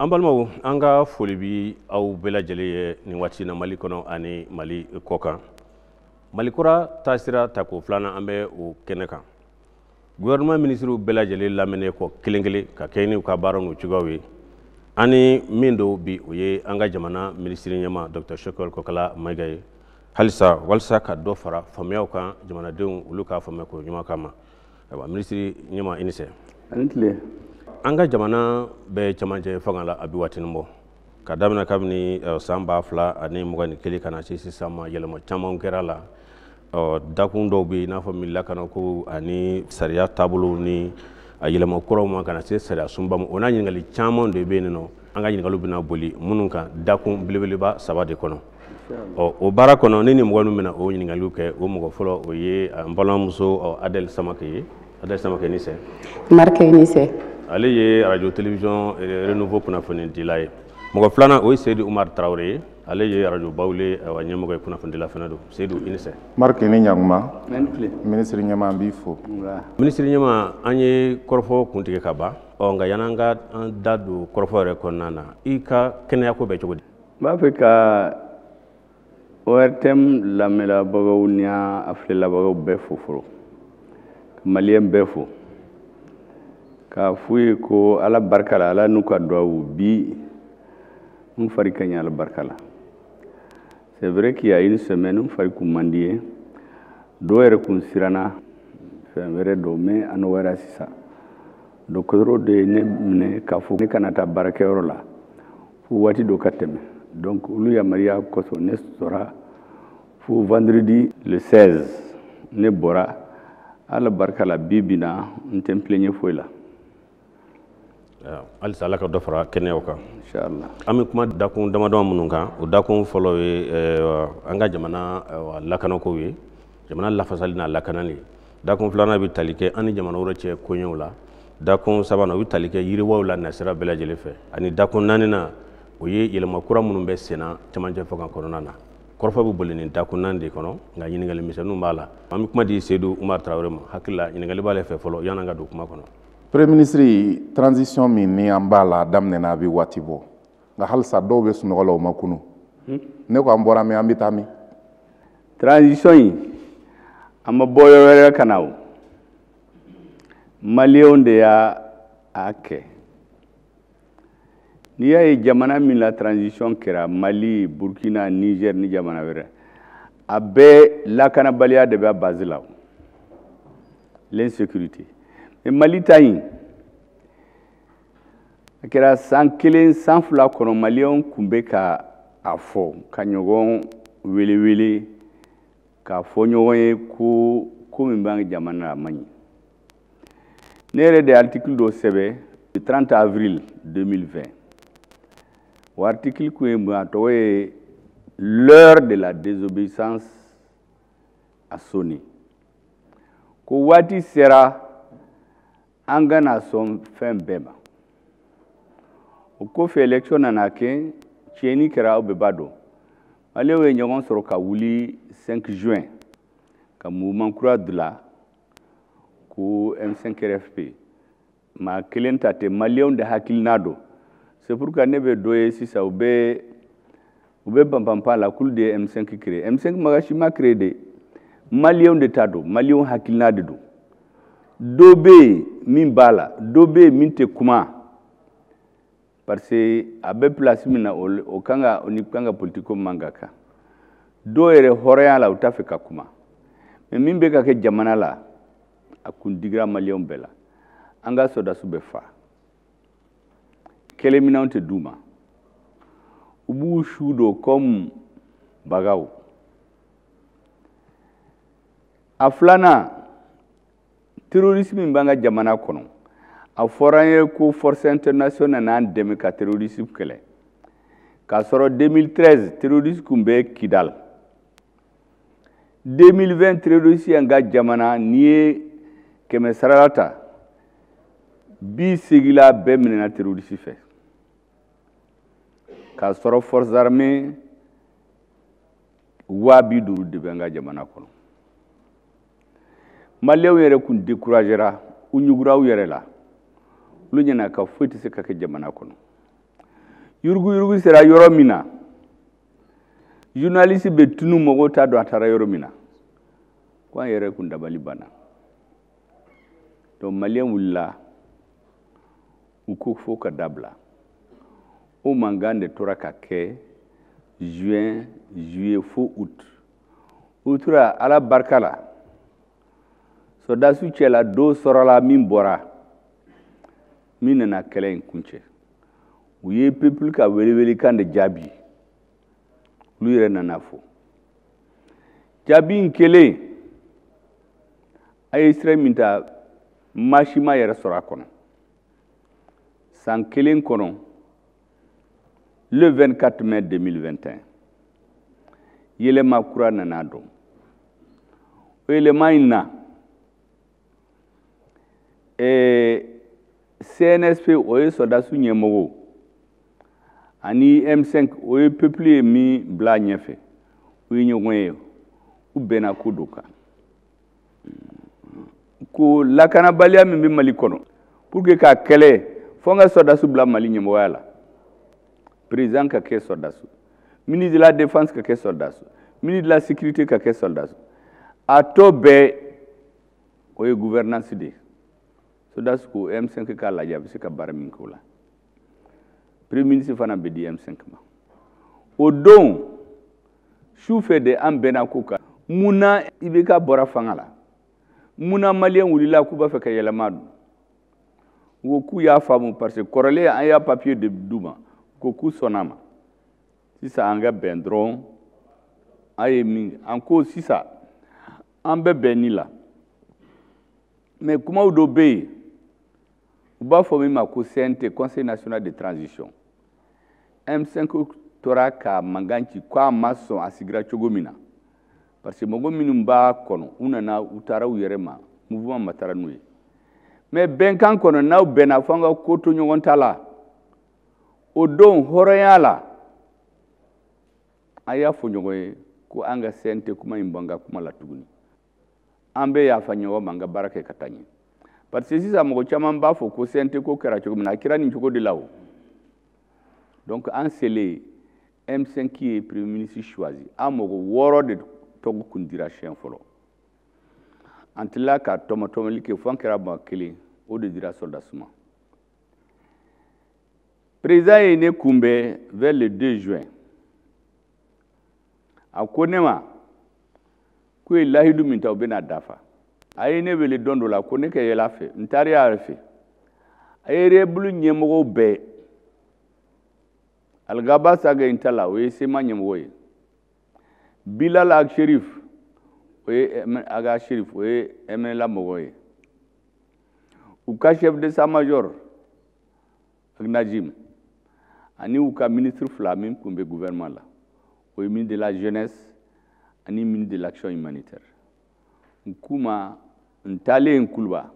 An balimaw, an ka foli bi aw bɛɛ lajɛlen ye nin waati na Mali kɔnɔ ani Mali kɔ kan. Mali kura taasira tako filanan, an bɛ o kɛnɛ kan. Gouvernement ministres bɛɛ lajɛlen lamɛnnen kɔ kelen kelen ka kɛ n'u ka baaraw n'u cogoyaw ye, ani min don bi, o ye an ka jamana minisiri ɲɛma Dr Choguel Kokalla Maïga ye, halisa walasa ka dɔ fara faamuyaw kan, jamanadenw olu k'a faamuya ko ɲuman kama. Ayiwa, minisiri ɲɛma, i ni sɛ. Ani tile. An ka jamana bɛ cɛmancɛ fanga la a bi waatinin bɔ, ka daminɛ kabini san 2021 ka na se sisan ma, yɛlɛma caman kɛra la. Dakun dɔw bɛ yen, i n'a fɔ min lakanako ani sariya taabolow ni a yɛlɛma kuraw ma, ka na se sariya sunba ma. O n'a ɲininkali caman de bɛ yen nɔ. An ka ɲininkaliw bɛna boli minnu kan, dakun belebeleba saba de kɔnɔ. Ɔ, o baara kɔnɔ, ni nin mɔgɔ ninnu bɛna o ɲininkaliw kɛ, o mɔgɔ fɔlɔ, o ye an balimamuso Adèle Samake ye. Adèle Samake, ni sɛ. Marike, ni sɛ. Ale ye radio télévision Renouveau kunnafonidila ye. Mɔgɔ filanan, o ye Seydou Umar Tarawele ye. Ale ye radio Bawule ɲɛmɔgɔ ye, kunnafonidila fana don. Seydou, i ni sɛ. Marike, ni ɲankuma. Minisiri ɲɛma, n b'i fo. Minisiri ɲɛma, an ye kɔrɔfɔ kuntigɛ ka ban. Ɔ, nka yan'an ka an da don kɔrɔfɔ yɛrɛ kɔnɔna na, i ka kɛnɛyako bɛ cogo di? N b'a fɛ ka ORTM lamɛnlabagaw ni a filɛlabagaw bɛɛ fo fɔlɔ, ka maliyɛn bɛɛ fo, k'a f'u ye ko Ala barika la, Ala n'u ka duwawu bi, n fari ka ɲi Ala barika la. C'est vrai qu'il y a une semaine, n fari kun man di ye, dɔw yɛrɛ kun siranna fɛn wɛrɛ dɔw, mais a nɔgɔyara sisan. Dɔgɔtɔrɔ de ye ne minɛ k'a fɔ ne kana taa baarakɛyɔrɔ la fo waati dɔ ka tɛmɛ. Donc olu yamaruya kosɔn, ne sɔrɔ fo vendredi le 16 ne bɔra. Ala barika la, bi bi na n tɛ n plaigner foyi la. Halisa Ala ka dɔ fara kɛnɛyaw kan. Inshallah. An bɛ kuma dakun damadɔ minnu kan, o dakun fɔlɔ ye an ka jamana lakanako ye, jamana lafasali n'a lakanali. Dakun filanan bɛ tali kɛ an ni jamana wɛrɛ cɛ koɲɛw la. Dakun sabanan, o bɛ tali kɛ yiriwaw la nasira bɛɛ lajɛlen fɛ. Ani dakun naaninan, o ye yɛlɛma kura minnu bɛ senna cɛmancɛ fanga kɔnɔna na. Kɔrɔfɔ bɛ boli nin dakun naani de kɔnɔ, nka ɲininkali misɛnninw b'a la. An bɛ kuma di Seydou Umar Tarawele ma. Hakili la, ɲininkali b'ale fɛ fɔlɔ yan'an ka don kuma kɔnɔ. Premier ministre, transition min ni an b'a la, a daminɛna a bɛ waati bɔ, nka halisa dɔw bɛ sunɔgɔ la, u ma kunu. Ne ko an bɔra min, an bɛ taa min? Transition in, a ma bɔ yɔrɔ wɛrɛ ka na o, maliyɛnw de y'a a kɛ. N'i y'a ye jamana min la transition kɛra, Mali, Burkina, Niger ni jamana wɛrɛ, a bɛɛ lakanabaliya de bɛ a base la o, l'insécurité. Mais Mali ta in, a kɛra san kelen san fila kɔnɔ, maliyɛnw kun bɛ ka a fɔ, ka ɲɔgɔn welewele k'a fɔ ɲɔgɔn ye ko ko min b'an ka jamana la, a man ɲi. Ne yɛrɛ de ye article dɔ sɛbɛn le 30 avril 2020. O article kun ye mun ye? A tɔgɔ ye "L'heure de la désobéissance a sonné", ko waati sera an kana sɔn fɛn bɛɛ ma. O kɔfɛ, élection nana kɛ, tiɲɛni kɛra, aw bɛɛ b'a dɔn. Maliyɛnw ye ɲɔgɔn sɔrɔ ka wuli 5 juin ka mouvement kura dilan ko M5 RFP. Maa kelen ta tɛ, maliyɛnw de hakilina don. C'est pourquoi ne bɛ dɔ ye sisan, u bɛ panpanpan la k'olu de ye M5 créé. M5 maga si ma créé de, maliyɛnw de ta don, maliyɛnw hakilina de don. Dɔ bɛ yen min b'a la, dɔ bɛ yen min tɛ kuma, parce que a bɛ place min na, o kan ka o ni kan ka politique ko man ka kan. Dɔw yɛrɛ hɔrɔnya la, u t'a fɛ ka kuma. Mais min bɛ ka kɛ jamana la, a kun digira maliyɛnw bɛɛ la. An ka sɔrɔdasiw bɛ fa, kɛlɛminɛnw tɛ d'u ma, u b'u su don comme bagaw. A filanan, terrorisme min b'an ka jamana kɔnɔ, a fɔra an ye ko force internationale n'an dɛmɛ ka terrorisme kɛlɛ, k'a sɔrɔ 2013 terrorisme kun bɛ Kidal. 2020 terrorisme y'an ka jamana, n'i ye kɛmɛ sarala ta, 80 la bɛɛ minɛna terroriste fɛ, k'a sɔrɔ forces armées 50 000 de bɛ an ka jamana kɔnɔ. Maliyɛnw yɛrɛ kun découragera, u ɲugura u yɛrɛ la, olu ɲɛna ka foyi tɛ se ka kɛ jamana kɔnɔ. Yuruguyurugu sera yɔrɔ min na, journaliste bɛ tunu, mɔgɔw t'a dɔn a taara yɔrɔ min na, ko an yɛrɛ kun dabali banna. Donc maliyɛn wulila, u ko fo ka dabila. O mankan de tora ka kɛ juin, juillet fo août. U tora Ala barika la, sɔrɔdasiw cɛla dɔw sɔrɔla min bɔra min nana kɛlɛ in kuncɛ. U ye peuple ka welewelekan de jaabi, olu yɛrɛ nana fɔ. Jaabi in kɛlen, a ye sira min ta, maa si ma yɛrɛ sɔrɔ a kɔnɔ. San kelen kɔnɔ, le 24 mai 2021, yɛlɛma kura nana dɔn. O yɛlɛma in na, CNSP, o ye sɔrɔdasiw ɲɛmɔgɔ, ani M5, o ye peuple ye min bila ɲɛfɛ, u ye ɲɔgɔn ye, u bɛnna ko dɔ kan ko lakanabaliya min bɛ Mali kɔnɔ, pour que k'a kɛlɛ, fo an ka sɔrɔdasiw bila Mali ɲɛmɔgɔya la. Président ka kɛ sɔrɔdasi, ministre de la Défense ka kɛ sɔrɔdasi, ministre de la Sécurité ka kɛ sɔrɔdasi. A tɔ bɛɛ, o ye gouvernance de ye. Sɔrɔdasi ko M5 k'a lajɛ a bɛ se ka baara min kɛ o la. Premier ministre fana bɛ di M5 ma. O don su fɛ de, an bɛnna ko kan. Mun na IBK bɔra fanga la? Mun na maliyɛn wulila k'u b'a fɛ ka yɛlɛma don? U ko k'u y'a faamu, parce que kɔrɔlen an y'a papier de d'u ma, ko k'u sɔnna ma. Sisan an ka bɛn dɔrɔn. A ye min an ko sisan, an bɛ bɛn nin la, mais kumaw dɔ bɛ yen, u b'a fɔ min ma ko CNT, Conseil national de transition. M5 tora ka mankan ci k'a ma sɔn a sigira cogo min na, parce que mɔgɔ minnu b'a kɔnɔ, u nana, u taara u yɛrɛ ma, mouvement ma taara n'u ye. Mais bɛnkan kɔnɔ, n'aw bɛnna, fo an ka ko to ɲɔgɔn ta la. O don, hɔrɔnya la, an y'a fɔ ɲɔgɔn ye ko an ka CNT kuma in bɔ an ka kuma la tuguni. An bɛ yafa ɲɔgɔn ma, an ka baara kɛ ka taa ɲɛ, parce que sisan mɔgɔ caman b'a fɔ ko CNT ko kɛra cogo min na, a kɛra nin cogo de la. O donc an selen, M5 ye premier ministre choisi. An mɔgɔ 6 de tɔgɔ kun dira siɲɛ fɔlɔ. An tilala ka tɔmɔtɔmɔli kɛ fo an kɛra maa kelen, o de dira sɔrɔdasi ma. Président ye ne kunbɛn vers le 2 juin. A ko ne ma k'u ye lahidu min ta, u bɛna dafa. A ye ne wele don dɔ la ko ne ka yɛlɛ a fɛ. N taara a yɛrɛ fɛ, a ye rebelle ɲɛmɔgɔw bɛɛ, Alghabass Ag Intalla, o ye CMA ɲɛmɔgɔ ye, Bilal Ag Sherif, o ye Ag Sherif, o ye MNLA mɔgɔ ye, u ka chef d'état-major Najim, ani u ka ministre fila min tun bɛ gouvernement la, o ye ministre de la Jeunesse ani ministre de l'Action humanitaire. N k'u ma, n taalen Kuluba,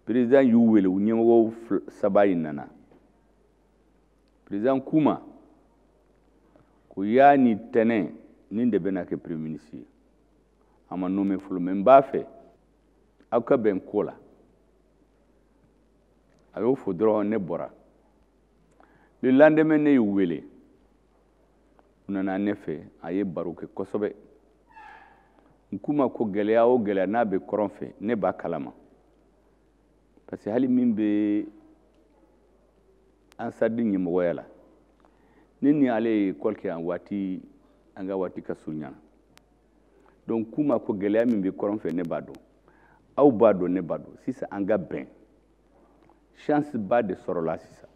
président y'u wele, u ɲɛmɔgɔw saba in nana. Président k'u ma ko yani tɛnɛ nin de bɛna kɛ premier ministre ye. A ma nommé fɔlɔ, mais n b'a fɛ aw ka bɛn ko la. A y'o fɔ dɔrɔn, ne bɔra. Le lendemain, ne y'u wele, u nana ne fɛ, a ye baro kɛ kosɛbɛ. N k'u ma ko gɛlɛya o gɛlɛya n'a bɛ kɔrɔn fɛ, ne b'a kalama, parce que hali min bɛ Ansar Dine ɲɛmɔgɔya la, ne ni ale ye école kɛ an waati, an ka waati ka surun ɲana. Donc k'u ma ko gɛlɛya min bɛ kɔrɔn fɛ, ne b'a dɔn, aw b'a dɔn, ne b'a dɔn. Sisan an ka bɛn, chance ba de sɔrɔla sisan.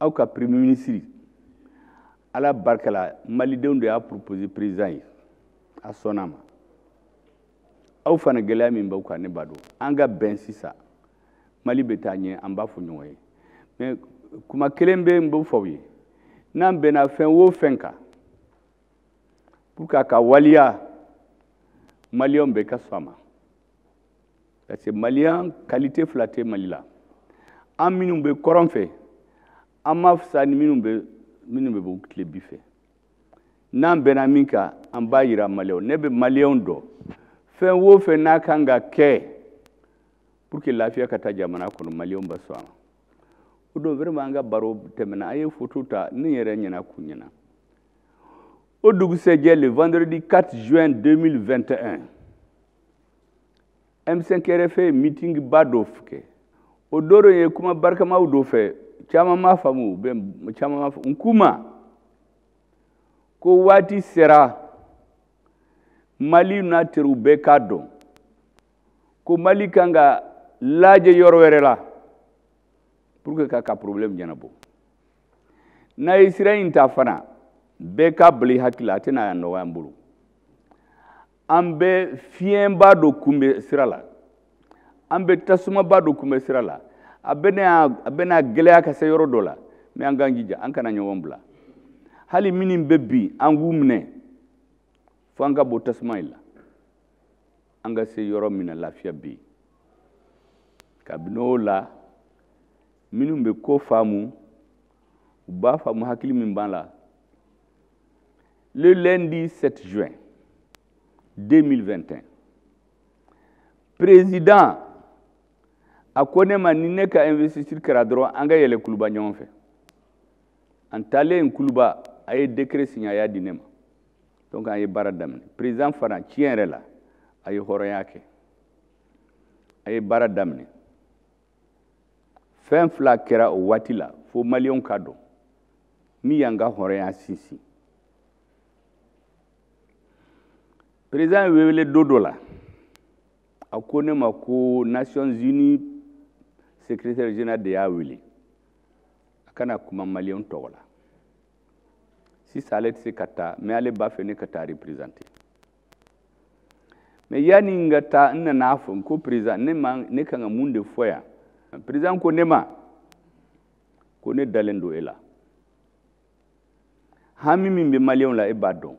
Aw ka premier ministre, Ala barika la, malidenw de y'a proposé président ye, a sɔnna ma. Aw fana, gɛlɛya min b'aw kan, ne b'a dɔn. An ka bɛn sisan, Mali bɛ taa ɲɛ, an b'a fɔ ɲɔgɔn ye. Mais kuma kelen bɛ n b'o fɔ aw ye: n'an bɛnna fɛn o fɛn kan, pour que a ka waliya, maliyɛnw bɛɛ ka sɔn a ma, parce que maliyɛn qualité fila tɛ Mali la. An minnu bɛ kɔrɔn fɛ, an ma fisa ni minnu bɛ bɔ tilebi fɛ. N'an bɛnna min kan, an b'a yira maliyɛnw. Ne bɛ maliyɛnw dɔn, fɛn o fɛn n'a kan ka kɛ pour que lafiya ka taa jamana kɔnɔ, maliyɛnw bɛ sɔn a ma. O don vraiment an ka baro tɛmɛna, an ye photo ta, ne yɛrɛ ɲɛna k'u ɲɛna. O dugusɛjɛ, le vendredi 4 juin 2021, M5 RFP ye meeting ba dɔ kɛ. O don ye kuma barikamaw dɔ fɛ, caman m'a faamu, bɛ caman m'a faamu. N k'u ma ko waati sera, Mali n'a teriw bɛɛ k'a dɔn ko Mali kan ka lajɛ yɔrɔ wɛrɛ la pour que k'a ka problème ɲɛnabɔ. N'a ye sira in ta fana, bɛɛ k'a bila i hakili la, a tɛna nɔgɔya an bolo. An bɛ fiɲɛba dɔ kunbɛn sira la, an bɛ tasumaba dɔ kunbɛn sira la, a bɛna gɛlɛya ka se yɔrɔ dɔ la, mais an k'an jija, an kana ɲɔgɔn bila. Hali minnu bɛ bin, an k'u minɛ fo an ka bɔ tasuma in la, an ka se yɔrɔ min na lafiya bɛ yen. Kabini o la, minnu bɛ ko faamu, u b'a faamu hakili min b'an la. Le lundi 7 juin 2021, président a ko ne ma ni ne ka investiture kɛra dɔrɔn, an ka yɛlɛ Kuluba ɲɔgɔn fɛ. An taalen Kuluba, a ye décret signé, a y'a di ne ma. Donc an ye baara daminɛ. Président fana, tiɲɛ yɛrɛ la, a ye hɔrɔnya kɛ, a ye baara daminɛ. Fɛn fila kɛra o waati la fo maliyɛnw ka dɔn min y'an ka hɔrɔnya sinsin. Président ye wele don dɔ la, a ko ne ma ko Nations Unies secrétaire général de y'a wele, a kana kuma maliyɛnw tɔgɔ la. Sisan ale tɛ se ka taa, mais ale b'a fɛ ne ka taa représenter. Mais yanni n ka taa, n nana fɔ n ko président, ne ma ne kan ka mun de fɔ yan? Président ko ne ma ko ne dalen don e la, hami min bɛ maliyɛnw la e b'a dɔn,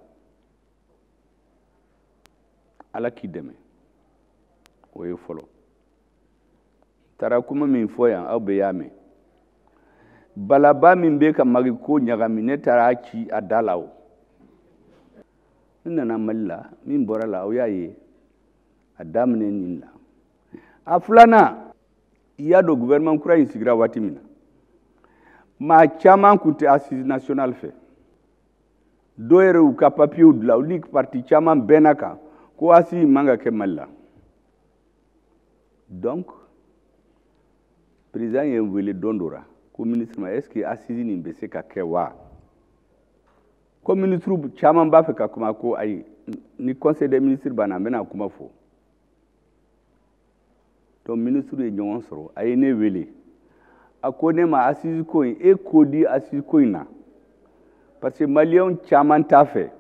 Ala k'i dɛmɛ. O ye fɔlɔ. Taara kuma min fɔ yan, aw bɛɛ y'a mɛn. Balaba min bɛ ka Mali ko ɲagami, ne taara a ci a da la o. N nana Mali la, min bɔra la, aw y'a ye, a daminɛ nin la. A filanan, i y'a dɔn gouvernement kura in sigira waati min na, maa caman tun tɛ assise nationale fɛ. Dɔw yɛrɛ y'u ka papiyew dilan, olu ni parti caman bɛnna kan ko assise man ka kɛ Mali la. Donc président ye n wele don dɔ la ko ministre ma, est ce que assise nin bɛ se ka kɛ wa? Ko ministre caman b'a fɛ ka kuma, ko ayi, ni conseil des ministres banna, an bɛna kuma fɔ. Donc ministre ye ɲɔgɔn sɔrɔ, a ye ne wele, a ko ne ma assise ko in, e ko di assise ko in na, parce que maliyɛnw caman t'a fɛ.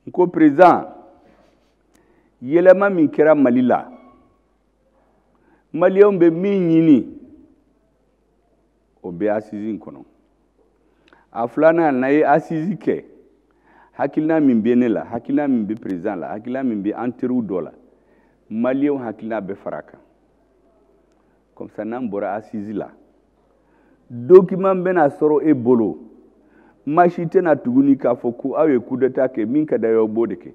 N ko président, yɛlɛma min kɛra Mali la, maliyɛnw bɛ min ɲini, o bɛ assise in kɔnɔ. A filanan, n'a ye assise kɛ, hakilina min bɛ ne la, hakilina min bɛ président la, hakilina min bɛ an teriw dɔ la, maliyɛnw hakilina bɛ fara a kan. Comme ça, n'an bɔra assise la, document bɛna sɔrɔ e bolo, maa si tɛna tuguni k'a fɔ ko aw ye coup d'état kɛ, min ka d'aw ye aw b'o de kɛ.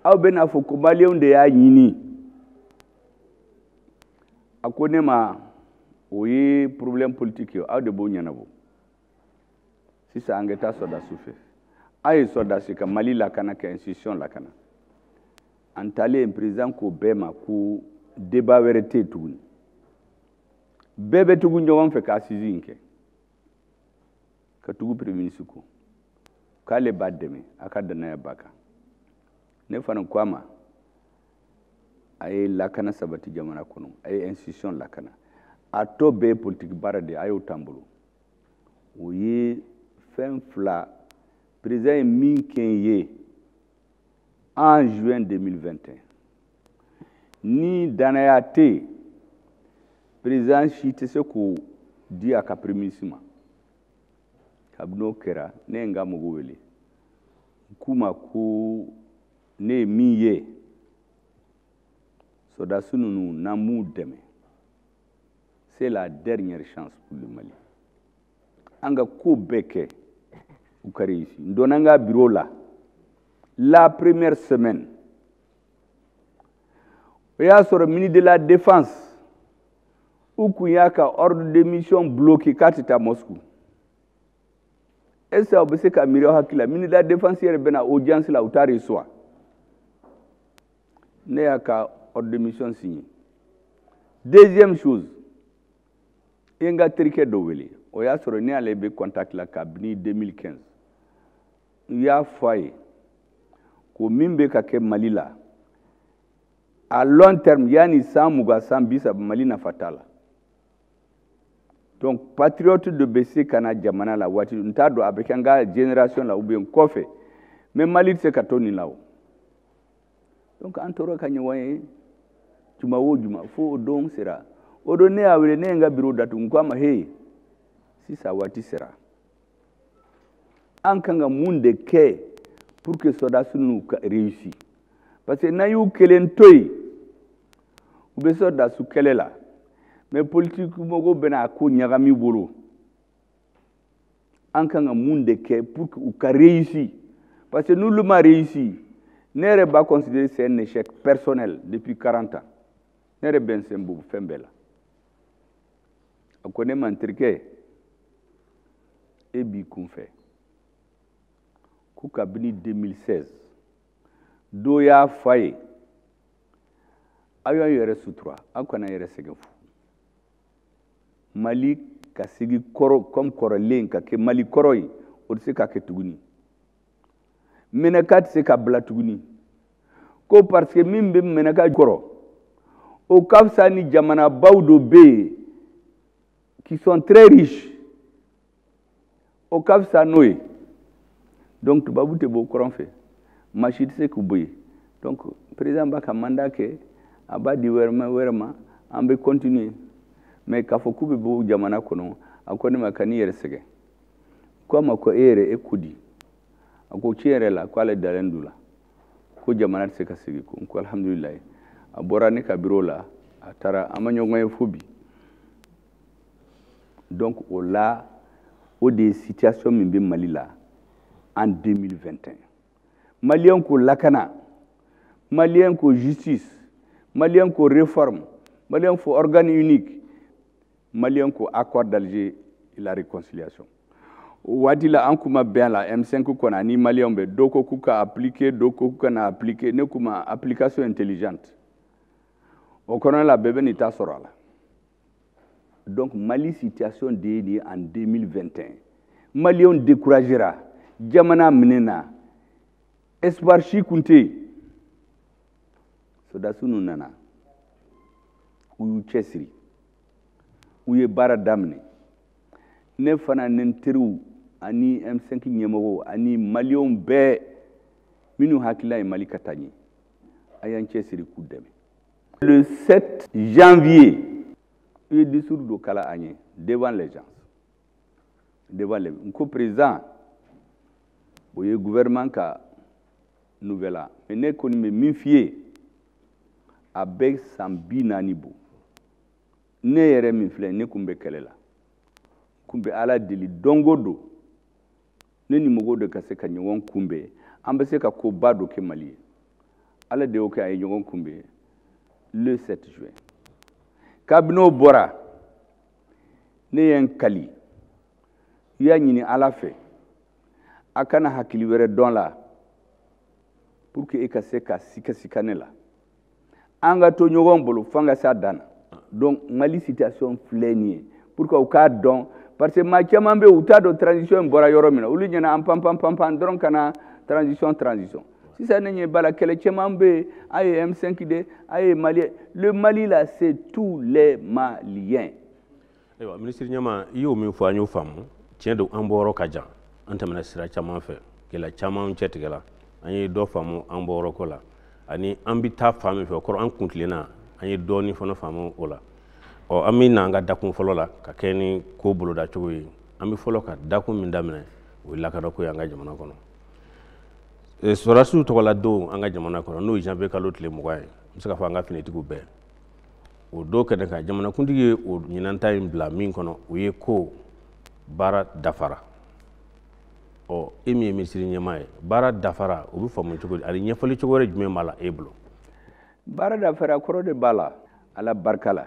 Aw bɛna fɔ ko maliyɛnw de y'a ɲini. A ko ne ma o ye problème politique ye, aw de b'o ɲɛnabɔ. Sisan an ka taa sɔrɔdasiw fɛ, aw ye sɔrɔdasi ka Mali lakana, ka institution lakana. An taalen, président ko bɛɛ ma ko débat wɛrɛ tɛ yen tuguni, bɛɛ bɛ tugu ɲɔgɔn fɛ ka assise in kɛ, ka tugu premier ministre kɔ, k'ale b'a dɛmɛ, a ka danaya b'a kan. Ne fana ko a ma, a ye lakana sabati jamana kɔnɔ, a ye institution lakana, a tɔ bɛɛ ye politique baara de ye, a y'o t'an bolo. O ye fɛn fila président ye min kɛ n ye en juin 2021. Ni danaya tɛ yen, président si tɛ se k'o di a ka premier ministre ma. Kabini o kɛra, ne ye n ka mɔgɔw wele, n k'u ma ko ne ye min ye, sɔrɔdasi ninnu n'an m'u dɛmɛ, c'est la dernière chance pour le Mali. An ka ko bɛɛ kɛ u ka réussir. N donna n ka bureau la la première semaine, o y'a sɔrɔ ministre de la défense U kun y'a ka ordre de mission bloqué k'a tɛ taa Moscou. Est-ce que aw bɛ se ka miiri aw hakili la, ministre de la Défense yɛrɛ bɛna audience la, u t'a reçoit? Ne y'a ka ordre de mission signé. Deuxième chose, i ye n ka terikɛ dɔ wele, o y'a sɔrɔ ne ale bɛ contact la kabini 2015. N y'a fɔ a ye ko min bɛ ka kɛ Mali la, à long terme, yanni san 20, san 30, Mali nafa t'a la. Donc patriote de bɛ se ka na jamana la waati, n t'a dɔn a bɛ kɛ n ka génération la ou bien kɔfɛ, mais Mali tɛ se ka to nin la o. Donc an tora ka ɲɔgɔn ye juma o juma fo o don sera. O don ne y'a wele, ne ye n ka bureau datugu, n ko a ma: "He, sisan waati sera, an kan ka mun de kɛ pour que sɔrɔdasi ninnu ka réussir? Parce que n'an y'u kelen to yen, u bɛ sɔrɔdasi kɛlɛ la, mais politique mɔgɔw bɛna a ko ɲagami bolo. An kan ka mun de kɛ pour que u ka réussir? Parce que n'olu ma réussi, ne yɛrɛ b'a considérer c'est un échec personnel. Depuis 40 ans, ne yɛrɛ bɛ n sen bɔ fɛn bɛɛ la." A ko ne ma: "N terikɛ, e b'i kun fɛ ko kabini 2016 dɔ y'a fɔ a ye, aw y'aw yɛrɛ sutura, aw kana yɛrɛ sɛgɛn fu. Mali ka sigi kɔrɔ comme kɔrɔlen, ka kɛ Mali kɔrɔ ye, o tɛ se ka kɛ tuguni. Mɛnɛka tɛ se ka bila tuguni, ko parce que min bɛ Mɛnɛka kɔrɔ, o ka fisa ni jamanabaw dɔ bɛ yen qui sont très riches, o ka fisa n'o ye. Donc tubabu tɛ bɔ kɔrɔn fɛ, maa si tɛ se k'u bɔ yen. Donc président b'a ka mandat kɛ, a b'a di wɛrɛ ma, wɛrɛ ma, an bɛ continuer. Mais k'a fɔ k'u bɛ bɔ jamana kɔnɔ, a ko ne ma: "Ka n'i yɛrɛ sɛgɛn." Ko a ma ko: "E yɛrɛ, e ko di?" A ko tiɲɛ yɛrɛ la, ko ale dalen d'u la, ko jamana tɛ se ka segin ko. N ko alhamdulilayi. A bɔra ne ka bureau la, a taara, an ma ɲɔgɔn ye fo bi. Donc o la, o de ye situation min bɛ Mali la en 2021. Maliyɛn ko lakana, maliyɛn ko justice, maliyɛn ko réforme, maliyɛn ko organe unique, maliyɛn ko accord d'Alger et la réconciliation. O waati la, an kuma bɛn la M5 kɔnɔ ani maliyɛnw bɛ, dɔw ko k'u ka appliquer, dɔw ko k'u kana appliquer. Ne kuma application intelligente, o kɔnɔna la, bɛɛ bɛ n'i ta sɔrɔ a la. Donc Mali situation de ye nin ye en 2021. Maliyɛnw découragera, jamana minɛna, espoir si kun tɛ yen. Sɔrɔdasi ninnu nana, u y'u cɛsiri, u ye baara daminɛ. Ne fana ni n teriw ani M5 ɲɛmɔgɔw ani maliyɛnw bɛɛ minnu hakilila ye Mali ka taa ɲɛ, a y'an cɛsiri k'u dɛmɛ. Le 7 janvier, u ye discours dɔ kala an ye devant les gens, devant les, n ko président, o ye gouvernement ka nouvelle la, mais ne kɔni bɛ min f'i ye, a bɛ san 40 bɔ, ne yɛrɛ min filɛ, ne kun bɛ kɛlɛ la, kun bɛ Ala deli don o don, ne ni mɔgɔw de ka se ka ɲɔgɔn kunbɛn, an bɛ se ka koba dɔ kɛ Mali ye. Ala de y'o kɛ, a ye ɲɔgɔn kunbɛn le 7 juin. Kabini o bɔra, ne ye n kali, i y'a ɲini Ala fɛ, a kana hakili wɛrɛ dɔn la pour que e ka se ka sika sika ne la, an ka to ɲɔgɔn bolo fo an ka s'a dan na. Donc Mali situation filɛ nin ye, pour que u k'a dɔn, parce que maa caman bɛ yen, u t'a dɔn transition in bɔra yɔrɔ min na. Olu ɲɛna an pan pan pan pan dɔrɔn ka na transition, transition. Sisan ne ɲɛ b'a la, kɛlɛ caman bɛ yen, a ye M5 de, a ye Malien. Le Mali là, c'est tous les Maliens. Ayiwa, minisiri ɲɛma, i y'o min fɔ, an y'o faamu. Tiɲɛ don, an bɔyɔrɔ ka jan, an tɛmɛna sira caman fɛ, gɛlɛya caman cɛtigɛla, an ye dɔ faamu an bɔyɔrɔ ko la ani an bɛ taa fan min fɛ. O kɔrɔ, an kuntilenna, an ye dɔɔni fana faamu o la. Ɔ, an bɛ na an ka dakun fɔlɔ la ka kɛ ni ko boloda cogo ye. An bɛ fɔlɔ ka dakun min daminɛ, o ye lakanako ye an ka jamana kɔnɔ. Sɔrɔdasiw tɔgɔla don an ka jamana kɔnɔ, n'o ye janvier kalo tile 20 ye, n bɛ se k'a fɔ an ka finitigiw bɛɛ o don kɛnɛ kan, jamanakuntigi ye o ɲinanta in bila min kɔnɔ, o ye ko baara dafara. Ɔ, e min ye minisiri ɲɛmaa ye, baara dafara, o bɛ faamu cogo di, ani ɲɛfɔli cogo wɛrɛ jumɛn b'a la e bolo? Baara dafara kɔrɔ de b'a la. Ala barika la.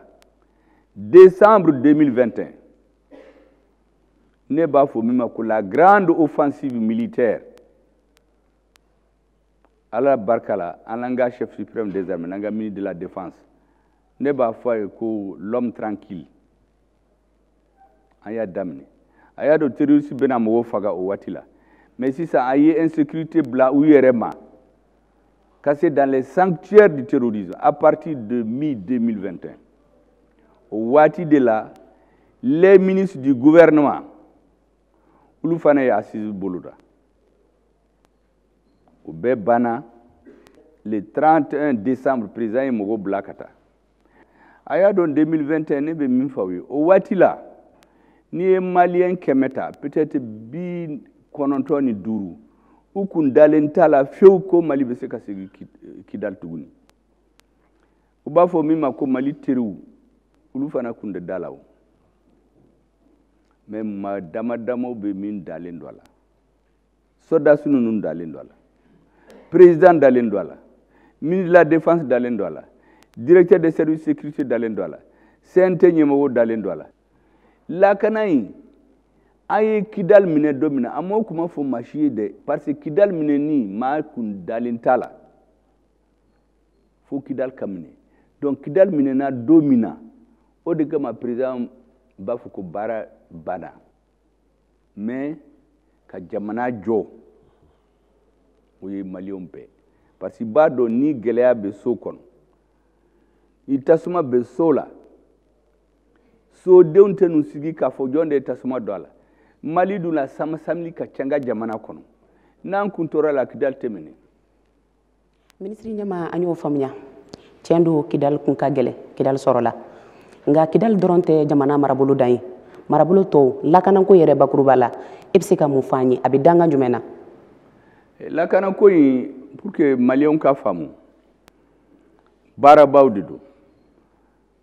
Décembre 2021, ne b'a fɔ min ma ko la grande offensive militaire. Ala barika la, an ka chef suprême des armées, n'an ka ministre de la Défense, ne b'a fɔ a ye ko l'homme tranquille. An y'a daminɛ, a y'a dɔn terroriste bɛna mɔgɔw faga o waati la, mais sisan a ye insécurité bila u yɛrɛ ma ka se dans les sanctuaires du terrorisme. À partir de mi-2021, o waati de la, les ministres du gouvernement, olu fana ye assise boloda. O bɛɛ banna le 31 décembre. Président ye mɔgɔw bila ka taa. A y'a dɔn 2021, ne bɛ min fɔ aw ye, o waati la, n'i ye Malien 100 ta, peut-être 95, u kun dalen t'a la fiyewu ko Mali bɛ se ka segin Kidali tuguni. U b'a fɔ min ma ko Mali teriw, olu fana kun tɛ da la o. Mais maa dama damaw bɛ min dalen don a la. Sɔrɔdasi ninnu dalen don a la, président dalen don a la, ministre de la Défense dalen don a la, directeur des services de sécurité dalen don a la, CNT ɲɛmɔgɔw dalen don a la. Lakana in, an ye Kidali minɛ don min na, an m'o kuma fɔ maa si ye dɛ, parce que Kidali minɛni, maa kun dalen t'a la fo Kidali ka minɛ. Donc Kidali minɛna don min na, o de kama président b'a fɔ ko baara banna. Mais ka jamana jɔ, o ye Maliyɛnw bɛɛ, parce que i b'a dɔn, ni gɛlɛya bɛ so kɔnɔ, ni tasuma bɛ so la, sodenw tɛ n'u sigi k'a fɔ jɔn de ye tasuma don a la. Mali dun la, sama-samali ka ca n ka jamana kɔnɔ. N'an kun tora la, Kidali tɛ minɛ. Minisiri ɲɛma, an y'o faamuya. Tiɲɛ don, Kidali kun ka gɛlɛn, Kidali sɔrɔla. Nka Kidali dɔrɔn tɛ jamana marabolo dan ye, marabolo tɔw lakanako yɛrɛ bakuruba la, e bɛ se ka mun fɔ an ye? A bɛ dangan jumɛn na? Lakanako in, pour que Maliyɛnw ka faamu, baarabaw de don.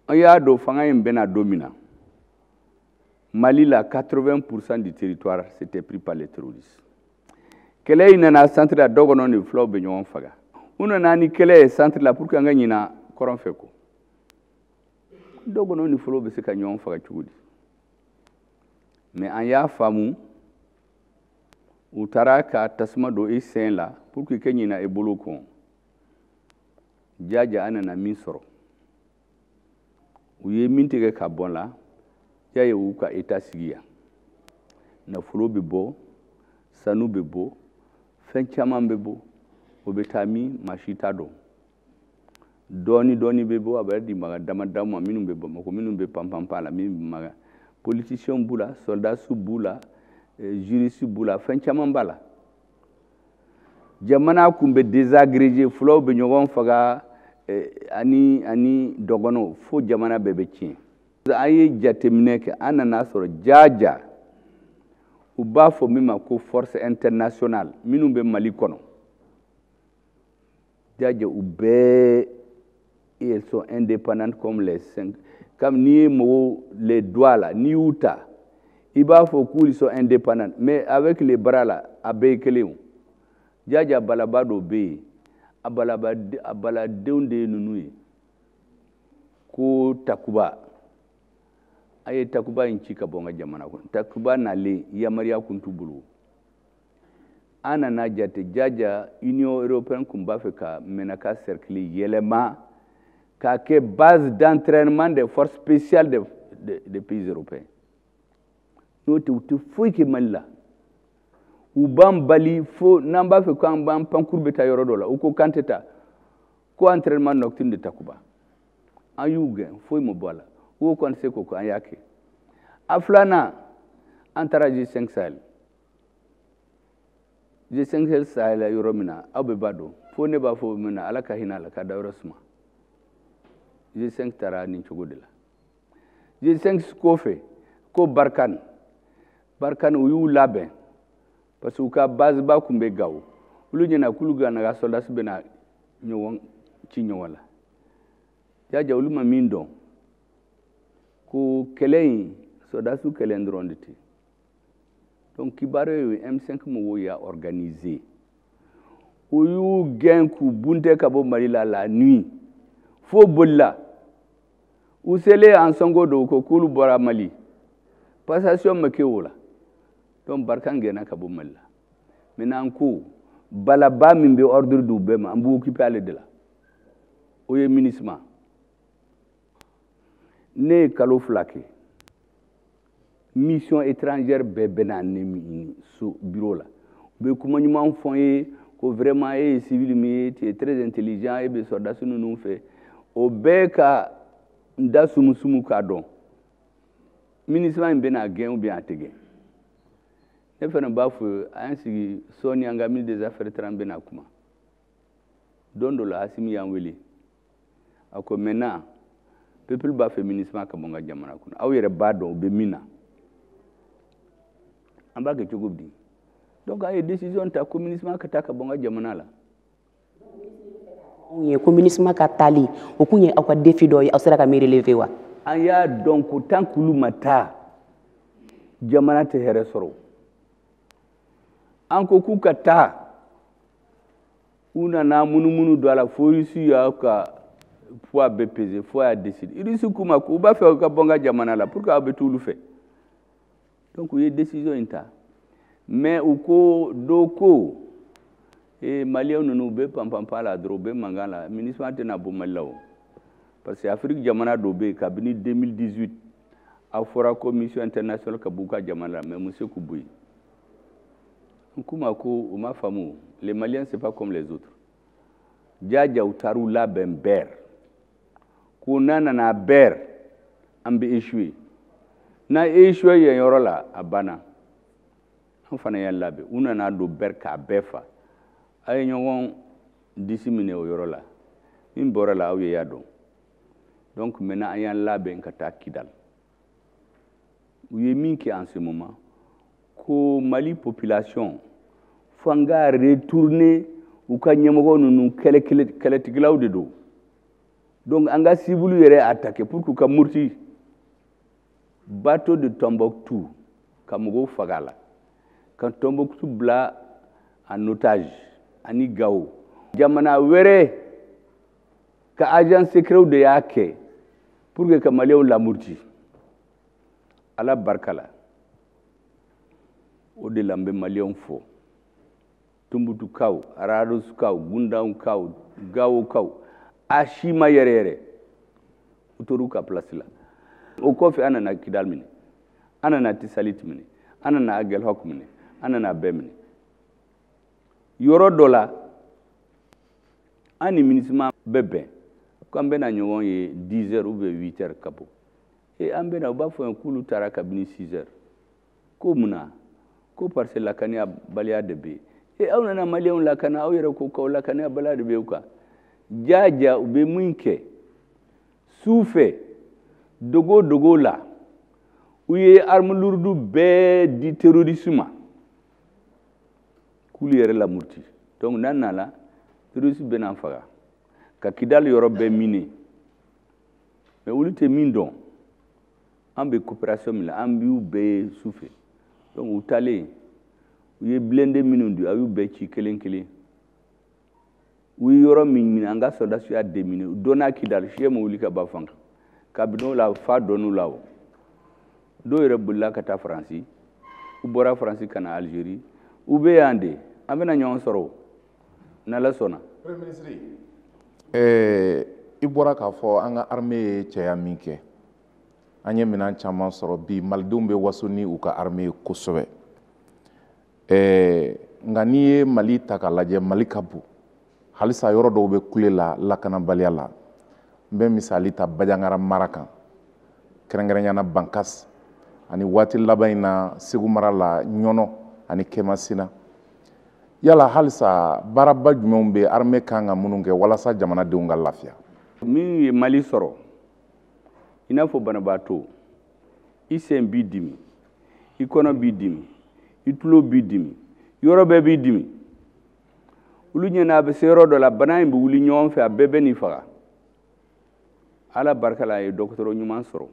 An y'a dɔn, fanga in bɛna don min na Mali la, 80% du territoire, c'était pris par les terroristes. Kɛlɛ in nana centre la, dɔgɔnɔ ni fulaw bɛ ɲɔgɔn faga. U nana ni kɛlɛ ye centre la pour que an ka ɲina kɔrɔn fɛ kɔ. Dɔgɔnɔ ni fulaw bɛ se ka ɲɔgɔn faga cogo di? Mais an y'a faamu, u taara ka tasuma don i sen la pour que i ka ɲina i bolo kɔ. Jaja, an nana min sɔrɔ, u ye min tigɛ ka bɔ la, y'a ye u ka état sigi yan, nafolo bɛ bɔ, sanu bɛ bɔ, fɛn caman bɛ bɔ. O bɛ taa min, maa si t'a dɔn. Dɔɔni dɔɔni bɛ bɔ, a bɛ di maga dama dama ma minnu bɛ Bamakɔ, minnu bɛ panpanpan la, min bɛ maga. Politiciens b'u la, soldats b'u la, juristes b'u la, fɛn caman b'a la. Jamana kun bɛ désagrégé, fulaw bɛ ɲɔgɔn faga ani dɔgɔnɔw, fo jamana bɛɛ bɛ tiɲɛ. An ye jateminɛ kɛ, an nana sɔrɔ jaja u b'a fɔ min ma ko force internationale minnu bɛ Mali kɔnɔ, jaja u bɛɛ, elles sont indépendantes comme les cinq, comme n'i ye mɔgɔw les doigts la, n'i y'u ta, i b'a fɔ k'u sont indépendants, mais avec les bras là, a bɛɛ ye kelen. O jaja balaba dɔ bɛ yen, a balaba, a baladenw de ye ninnu ye ko Takuba. A ye Takuba in ci ka bɔ n ka jamana kɔnɔ. Takuba nalen, yamaruya kun t'u bolo. An nana jate, jaja Union européenne kun b'a fɛ ka Menaka cercle yɛlɛma k'a kɛ base d'entraînement des forces spéciales des pays européens. N'o tɛ, u tɛ foyi kɛ Mali la. U b'an bali fo n'an b'a fɛ k'an b'an pankuru bɛ taa yɔrɔ dɔ la, u ko k'an tɛ taa ko entraînement nocturne de Takuba. An y'u gɛn, foyi ma bɔ a la. U ko k'an tɛ se k'o kɛ, an y'a kɛ. A filanan, an taara G5 Sahel. G5 Sahel yɔrɔ min na, aw bɛɛ b'a dɔn, fo ne b'a fɔ min na, Ala ka hinɛ a la ka da yɔrɔ suma. G5 taara nin cogo de la. G5 kɔfɛ ko Barkhane. Barkhane, u y'u labɛn parce que u ka base ba kun bɛ Gawo. Olu ɲɛna k'olu ka na ka soldats bɛna ɲɔgɔn ci ɲɔgɔn la. Jaja, olu ma min dɔn ko kɛlɛ in, soldats kɛlɛ dɔrɔn de tɛ. Donc kibaruya ye, M5 mɔgɔw y'a organiser, u y'u gɛn k'u bunte ka bɔ Mali la la nuit, fo bolila. U selen Ansongo don, u ko k'olu bɔra Mali, passation ma kɛ o la. Donc Barkhane gɛnna ka bɔ Mali la. Maintenant, ko balaba min bɛ ordre di u bɛɛ ma, an b'u occuper ale de la, o ye MINUSMA. Ne ye kalo 2 kɛ, mission étrangère bɛɛ bɛ na ne ɲini so bureau la. U bɛ kuma ɲuman fɔ n ye ko vraiment, e ye civil min ye, tu es très intelligent, e bɛ sɔrɔdasi ninnu fɛ. O bɛɛ ka n da sumusumu k'a dɔn MINUSMA in bɛna gɛn ou bien a tɛ gɛn. Ne fana b'a fɔ, an y'an sigi sɔɔni, an ka ministre des Affaires étrangères bɛna kuma. Don dɔ la, Asimi y'an wele, a ko maintenant peuple b'a fɛ MINUSMA ka bɔ n ka jamana kɔnɔ. Aw yɛrɛ b'a dɔn u bɛ min na, an b'a kɛ cogo di? Donc an ye décision ta ko MINUSMA ka taa ka bɔ n ka jamana la. Anw ye ko MINUSMA ka taali, o kun ye aw ka défi dɔ ye, aw sera ka min relever wa? An y'a dɔn ko tant qu'olu ma taa, jamana tɛ hɛrɛ sɔrɔ. An ko k'u ka taa, u nana munumunu don a la fo Russie y'a ka poids bɛɛ peser fo y'a décider. Russie k'u ma k'u b'a fɛ ka bɔ n ka jamana la, pour que aw bɛ t'olu fɛ. Donc u ye décision in ta, mais u ko dɔ ko ee, Maliyɛn ninnu, u bɛ panpanpan la dɔrɔn, u bɛ mankan la, MINUSMA tɛna bɔ Mali la o, parce que Afrique jamana dɔ bɛ yen, kabini 2018 a fɔra ko mission internationale ka b'u ka jamana la, mais mun se k'u bɔ yen. N k'u ma ko u ma faamu, les Maliens, c'est pas comme les autres. Jaja, u taar'u labɛn bɛɛ ko n'a nana bɛɛ, an bɛ échouer. N'a échoué yen yɔrɔ la, a banna. An fana y'an labɛn, u nana don bɛɛ k'a bɛɛ fa. A ye ɲɔgɔn disi minɛ o yɔrɔ la, min bɔra la, aw ye y'a dɔn. Donc maintenant, an y'an labɛn ka taa Kidal. U ye min kɛ en ce moment, ko Mali population fo an ka retourner u ka ɲɛmɔgɔ ninnu, kɛlɛtigilaw de don. Donc an ka civil yɛrɛ attaquer pour k'u ka muruti. Bateau de Tombouctou, ka mɔgɔw faga la, ka Tombouctou bila en otage ani Gao. Jamana wɛrɛ ka agent secret de y'a kɛ pour que ka Maliyɛnw lamuruti. Ala barika la, o de la n bɛ Maliyɛnw fo, Tumbutukaw, Aradosukaw, Gundankaw, Gawokaw, a si ma yɛrɛ yɛrɛ, u tor'u ka place la. O kɔfɛ, an nana Kidal minɛ, an nana Tisalit minɛ, an nana Aguelhok minɛ, an nana bɛɛ minɛ. Yɔrɔ dɔ la, an ni MINUSMA bɛ bɛn ko an bɛna ɲɔgɔn ye 10 heures ou bien 8 heures ka bɔ e an bɛna, u b'a fɔ k'olu taara kabini 6 heures. Ko mun na? Ko parce que lakanabaliya de bɛ yen. E, aw nana Maliyɛnw lakana, aw yɛrɛ ko k'aw lakanabaliya de bɛ u kan. Jaja, u bɛ min kɛ su fɛ, dogo dogo la, u ye arme lourde bɛɛ di terroriste ma k'olu yɛrɛ lamuruti. Donc n'an nana, terroriste bɛ n'an faga ka Kidali yɔrɔ bɛɛ mine. Mais olu tɛ min dɔn, an bɛ coopération min la, an b'u bɛɛ ye su fɛ. Donc u taalen, u ye blindé minnu di, a y'u bɛɛ ci kelen kelen. U ye yɔrɔ min minɛ, an ka sɔrɔdasiw y'a déminé. U donna Kidali, fiɲɛ ma wuli ka ba fan kan. Kabini o la, fa dɔnn'u la. O dɔw yɛrɛ bolila ka taa Faransi, u bɔra Faransi ka na Algérie, u bɛ yan de. An bɛna ɲɔgɔn sɔrɔ n'Ala sɔnna. Premier ministre, i bɔra k'a fɔ an ka armée ye cɛya min kɛ, an ye minɛn caman sɔrɔ. Bi, Malidenw bɛ waso ni u ka armée ye kosɛbɛ. Nka n'i ye Mali ta k'a lajɛ, Mali ka bon halisa, yɔrɔ dɔw bɛ kule la lakanabaliya la. N bɛ misali ta Bandiagara mara kan, kɛrɛnkɛrɛnnenya la Bankas, ani waati laban in na Segu mara la, Ɲɔnɔ ani Kɛmasina. Yala halisa baaraba jumɛnw bɛ armée kan ka minnu kɛ walasa jamanadenw ka lafiya? Min ye Mali sɔrɔ, i n'a fɔ banabaatɔ, i sen b'i dimi, i kɔnɔ b'i dimi, i tulo b'i dimi, yɔrɔ bɛɛ b'i dimi. Olu ɲɛna, a bɛ se yɔrɔ dɔ la, bana in bɛ wuli ɲɔgɔn fɛ, a bɛɛ bɛ n'i faga. Ala barika la, a ye dɔgɔtɔrɔ ɲuman sɔrɔ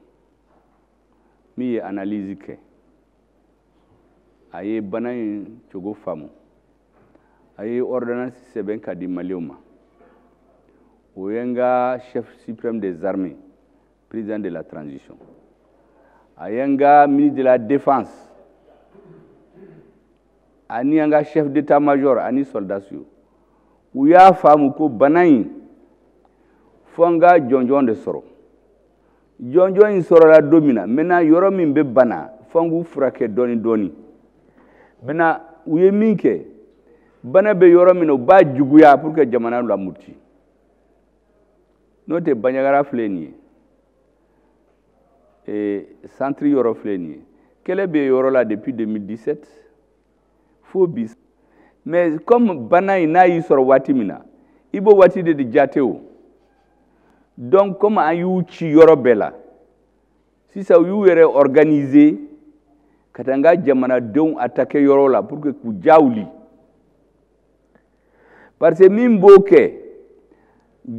min ye analyse kɛ, a ye bana in cogo faamu, a ye ordonnance sɛbɛn ka di Maliyɛnw ma. O ye n ka chef suprême des armées, président de la transition, a ye n ka ministre de la Défense ani an ka chef d'état-major ani soldats, u y'a faamu ko bana in, fo an ka jɔnjɔn de sɔrɔ. Jɔnjɔn in sɔrɔla don min na, maintenant yɔrɔ min bɛ bana, fo an k'u furakɛ dɔɔni dɔɔni. Maintenant u ye min kɛ, bana bɛ yɔrɔ min na, u b'a juguya pour que jamana lamuruti. N'o tɛ, Bandiagara filɛ nin ye, centre yɔrɔ filɛ nin ye, kɛlɛ bɛ yɔrɔ la depuis 2017 fo bi. Mais comme bana in n'a y'i sɔrɔ waati min na, i b'o waati de jate o. Donc comme an y'u ci yɔrɔ bɛɛ la sisan, u y'u yɛrɛ organiser ka taa n ka jamanadenw attaquer yɔrɔ la pour que k'u ja wuli, parce que min b'o kɛ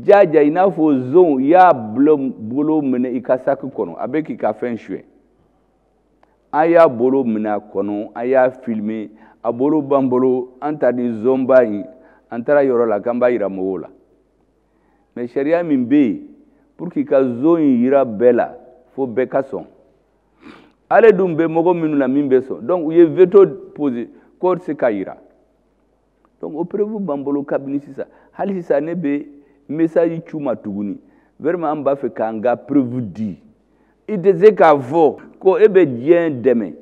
jaja, i n'a fɔ zon i y'a bolo minɛ i ka saki kɔnɔ, a bɛ k'i ka fɛn suɲɛ. An y'a bolo minɛ a kɔnɔ, an y'a filmer, a bolo b'an bolo, an ta ni zonba in, an taara yɔrɔ la k'an b'a yira mɔgɔw la. Mais sariya min bɛ yen pour k'i ka zon in yira bɛɛ la, fo bɛɛ ka sɔn. Ale dun bɛ mɔgɔ minnu na min bɛ sɔn, donc u ye veto posé k'o tɛ se ka yira. Donc o preuve b'an bolo kabini sisan. Hali sisan ne bɛ message c'u ma tuguni, vraiment an b'a fɛ k'an ka preuve di. I tɛ se k'a fɔ ko e bɛ diɲɛ dɛmɛ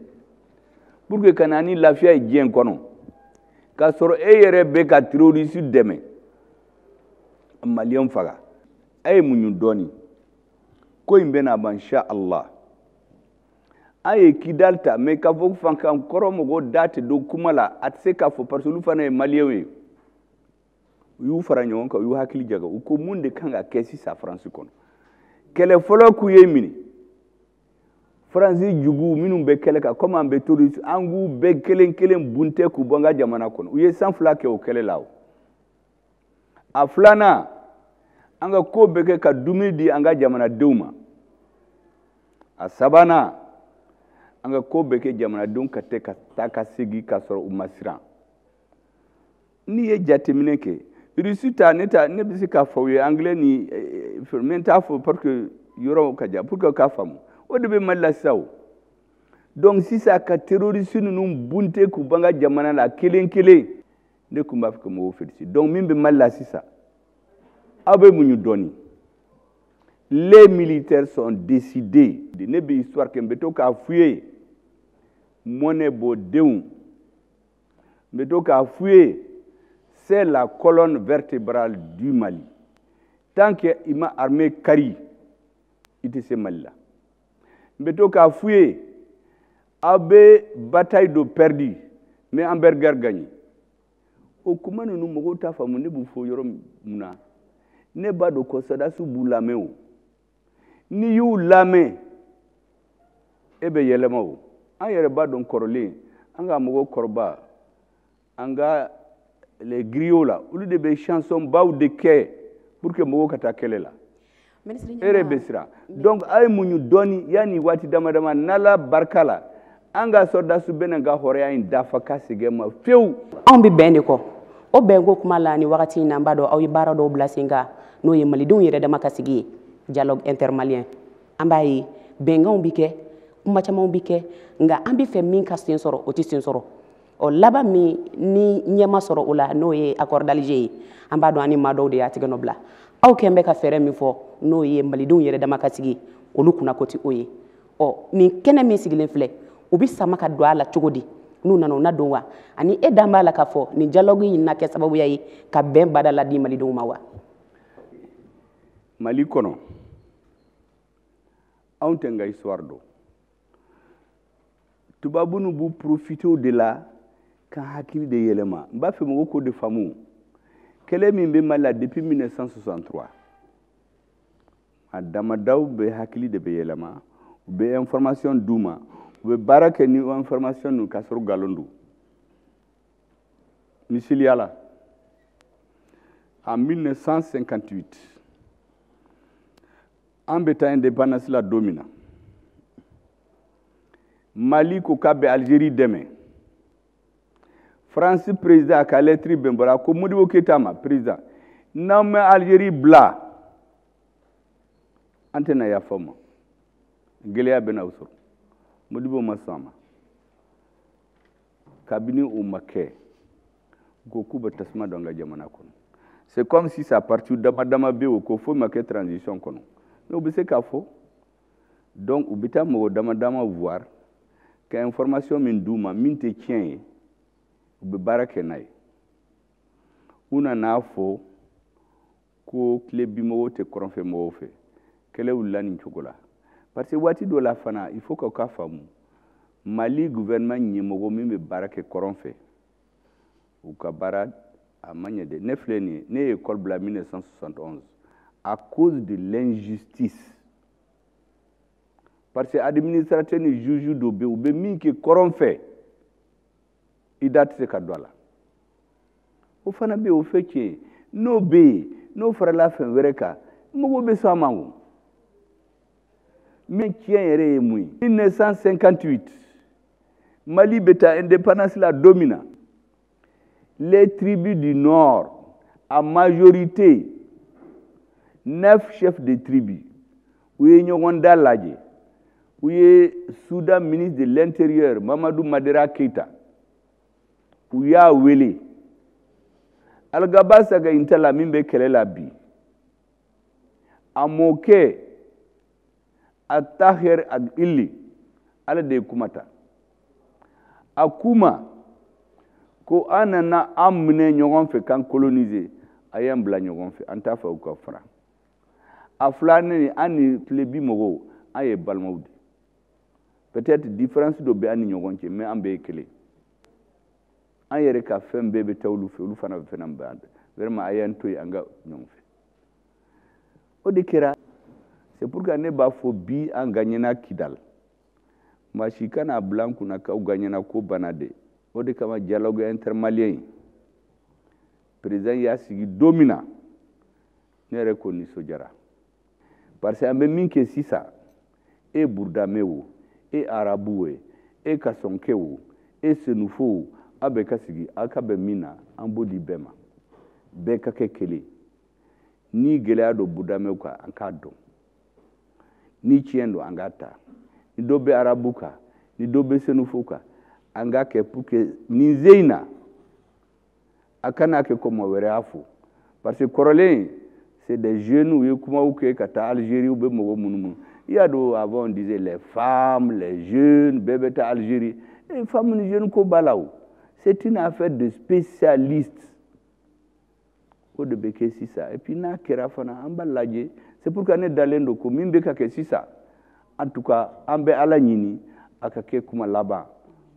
pour que ka na ni lafiya ye diɲɛ kɔnɔ, k'a sɔrɔ e yɛrɛ bɛ ka terroriste dɛmɛ, maliyɛn faga. A ye muɲu dɔɔni, ko in bɛna ban insha Allah. An ye Kidal ta, mais k'a fɔ fankan kɔrɔ mɔgɔw da tɛ don kuma la, a tɛ se k'a fɔ, parce que olu fana ye maliyɛnw ye. U y'u fara ɲɔgɔn kan, u y'u hakili jagabɔ, u ko mun de kan ka kɛ sisan Faransi kɔnɔ? Kɛlɛ fɔlɔ k'u ye minɛ Faransi juguw minnu bɛ kɛlɛ kan, komi an bɛ terroriste, an k'u bɛɛ kelen kelen bunte k'u bɔ an ka jamana kɔnɔ. U ye san 2 kɛ o kɛlɛ la. O a filanan, an ka ko bɛɛ kɛ ka dumuni di an ka jamanadenw ma. A sabanan, an ka ko bɛɛ kɛ jamanadenw ka tɛ ka taa ka segin ka sɔrɔ u ma siran. N'i ye jateminɛ kɛ, Russie ta, ne ta, ne bɛ se k'a fɔ u ye anglais ni mais n t'a fɔ parce que yɔrɔ ka jan pour que k'a faamu. O de bɛ Mali la sisan o. Donc sisan ka terroriste ninnu bunte k'u bɔ an ka jamana la kelen kelen, ne tun b'a fɛ ka mɔgɔw féliciter. Donc min bɛ Mali la sisan, aw bɛ muɲu dɔɔni. Les militaires sont décidés. Ne bɛ histoire kɛ, n bɛ to k'a f'u ye, mɔnɛ b'o denw, n bɛ to k'a f'u ye, c'est la colonne vertébrale du Mali. Tant que i ma armée kari, i tɛ se Mali la. N bɛ to k'a f'u ye, aw bɛ bataille dɔ perdu, mais an bɛ guerre gagné. O kuma ninnu, mɔgɔw t'a faamu. Ne b'u fɔ yɔrɔ mun na? Ne b'a dɔn ko sɔrɔdasiw b'u lamɛn. O n'i y'u lamɛn, e bɛ yɛlɛma. O an yɛrɛ b'a dɔn, kɔrɔlen an ka mɔgɔw kɔrɔba, an ka les griots la, olu de bɛ chanson baw de kɛ pour que mɔgɔw ka taa kɛlɛ la. E yɛrɛ bɛ siran. Donc a ye muɲu dɔɔni, yanni waati dama dama, n'Ala barika la, an ka sɔrɔdasiw bɛna n ka hɔrɔnya in dafa ka segin ma fiyewu. Anw bɛ bɛn de kɔ, o bɛnko kuma la. Ni wagati in na, an b'a dɔn aw ye baara dɔw bila sen kan, n'o ye malidenw yɛrɛ dama ka sigi ye, dialogue intermalien. An b'a ye bɛnkanw bi kɛ, kuma camanw bi kɛ, nka an bɛ fɛ min ka sen sɔrɔ, o tɛ sen sɔrɔ. Ɔ laban min ni ɲɛma sɔrɔ o la, n'o ye accord d'Alger ye, an b'a dɔn an ni maa dɔw de y'a tigɛ nɔ bila. Aw kɛn bɛ ka fɛɛrɛ min fɔ, n'o ye malidenw yɛrɛ dama ka sigi, olu kunnako tɛ o ye. Ɔ nin kɛnɛ min sigilen filɛ, u bɛ sama ka don a la cogo di? N'u nana, u na don wa? Ani e dan b'a la k'a fɔ nin dialogue in na kɛ sababuya ye ka bɛn bada la di malidenw ma wa? Mali kɔnɔ, anw tɛ n ka histoire dɔn. Tubabu nu b'u profiter o de la ka hakili de yɛlɛma. N b'a fɛ mɔgɔw k'o de faamu. Kɛlɛ min bɛ Mali la depuis 1963, a damadaw bɛ hakili de bɛ yɛlɛma, u bɛ information d'u ma, u bɛ baara kɛ ni information ninnu k'a sɔrɔ nkalon don. Misaliya la, en 1958, an bɛ taa indépendance la don min na, Mali ko k'a bɛ Algérie dɛmɛ. France président a ka lettre bɛn bɔra ko Modibo Keyita ma: président, n'aw ma Algérie bila, an tɛna yafa ma. Gɛlɛya bɛ n'aw sɔrɔ. Modibo ma sɔn a ma. Kabini o ma kɛ, u ko k'u bɛ tasuma don an ka jamana kɔnɔ. C'est comme si ça parti dama dama bɛ o ko foyi ma kɛ transition kɔnɔ. Mais u bɛ se k'a fɔ. Donc u bɛ taa mɔgɔ dama dama voir ka information min d'u ma min tɛ tiɲɛ ye, u bɛ baara kɛ n'a ye. U nana fɔ ko tilebinmɔgɔw tɛ kɔrɔnfɛ mɔgɔw fɛ. Kɛlɛ wulila nin cogo la. Parce que waati dɔ la fana, il faut k'aw ka faamu, Mali gouvernement ɲɛmɔgɔ min bɛ baara kɛ kɔrɔn fɛ, u ka baara a ma ɲɛ dɛ. Ne filɛ nin ye, ne ye école bila 1971 à cause de l'injustice. Parce que administrateur ni juge dɔ bɛ yen, u bɛ min kɛ kɔrɔn fɛ, i da tɛ se ka don a la. O fana bɛ yen, o fɛ tiɲɛ ye. N'o bɛ yen, n'o farala fɛn wɛrɛ kan, mɔgɔw bɛ sɔn a ma o. Min tiɲɛ yɛrɛ ye mun ye? 1958, Mali bɛ taa indépendance la don min na, les tribus du Nord, à majorité, 9 chefs de tribu, u ye ɲɔgɔn da lajɛ. U ye Soudan ministre de l'Intérieur, Mamadou Madera Keïta, u y'a wele. Algaba Saga Intala min bɛ kɛlɛ la bi, a mɔkɛ Attaher Ag Illi, ale de ye kuma ta. A kuma ko an nana an minɛ ɲɔgɔn fɛ k'an coloniser, a y'an bila ɲɔgɔn fɛ, an t'a fɛ u ka fara. A filanan, an ni tilebi mɔgɔw, an ye balimaw de. Peut-être différence dɔ bɛ an ni ɲɔgɔn cɛ, mais an bɛɛ ye kelen. An yɛrɛ ka fɛn bɛɛ bɛ taa olu fɛ, olu fana bɛ fɛn bɛɛ an fɛ. Vraiment, a y'an to yen an ka ɲɔgɔn fɛ. O de kɛra. C'est pourquoi ne b'a fɔ bi an gagnena Kidal. Maa si kana bila an kunna k'aw gagnena ko banna de. O de kama dialogue intermalien in, président y'a sigi don min na, ne yɛrɛ ko nisɔndiyara. Parce que an bɛ min kɛ sisan, e Burudamɛ o, e Arabu o, e Kasɔnkɛ o, e Senufo o, aw bɛɛ ka sigi, aw ka bɛn min na, an b'o di bɛɛ ma. Bɛɛ ka kɛ kelen. Ni gɛlɛya don Burudamɛw kan, an k'a dɔn. Ni tiɲɛ don, an k'a ta. Ni dɔ bɛ Arabu kan, ni dɔ bɛ Senufo kan, an k'a kɛ pour que nin ze in na, a kana kɛ ko mɔgɔ wɛrɛ y'a fɔ. Parce que kɔrɔlen, c'est des jeunes u ye kumaw kɛ ka taa Algérie, u bɛ mɔgɔ munumunu. I y'a dɔn, avant on disait les femmes, les jeunes, bɛɛ bɛ taa Algérie. Et femmes ni jeunes ko b'a la o. C'est une affaire de spécialistes. O de bɛ kɛ sisan. Et puis n'a kɛra fana, an b'a lajɛ. C'est pourquoi ne dalen don ko min bɛ ka kɛ sisan, en tout cas, an bɛ Ala ɲini a ka kɛ kuma laban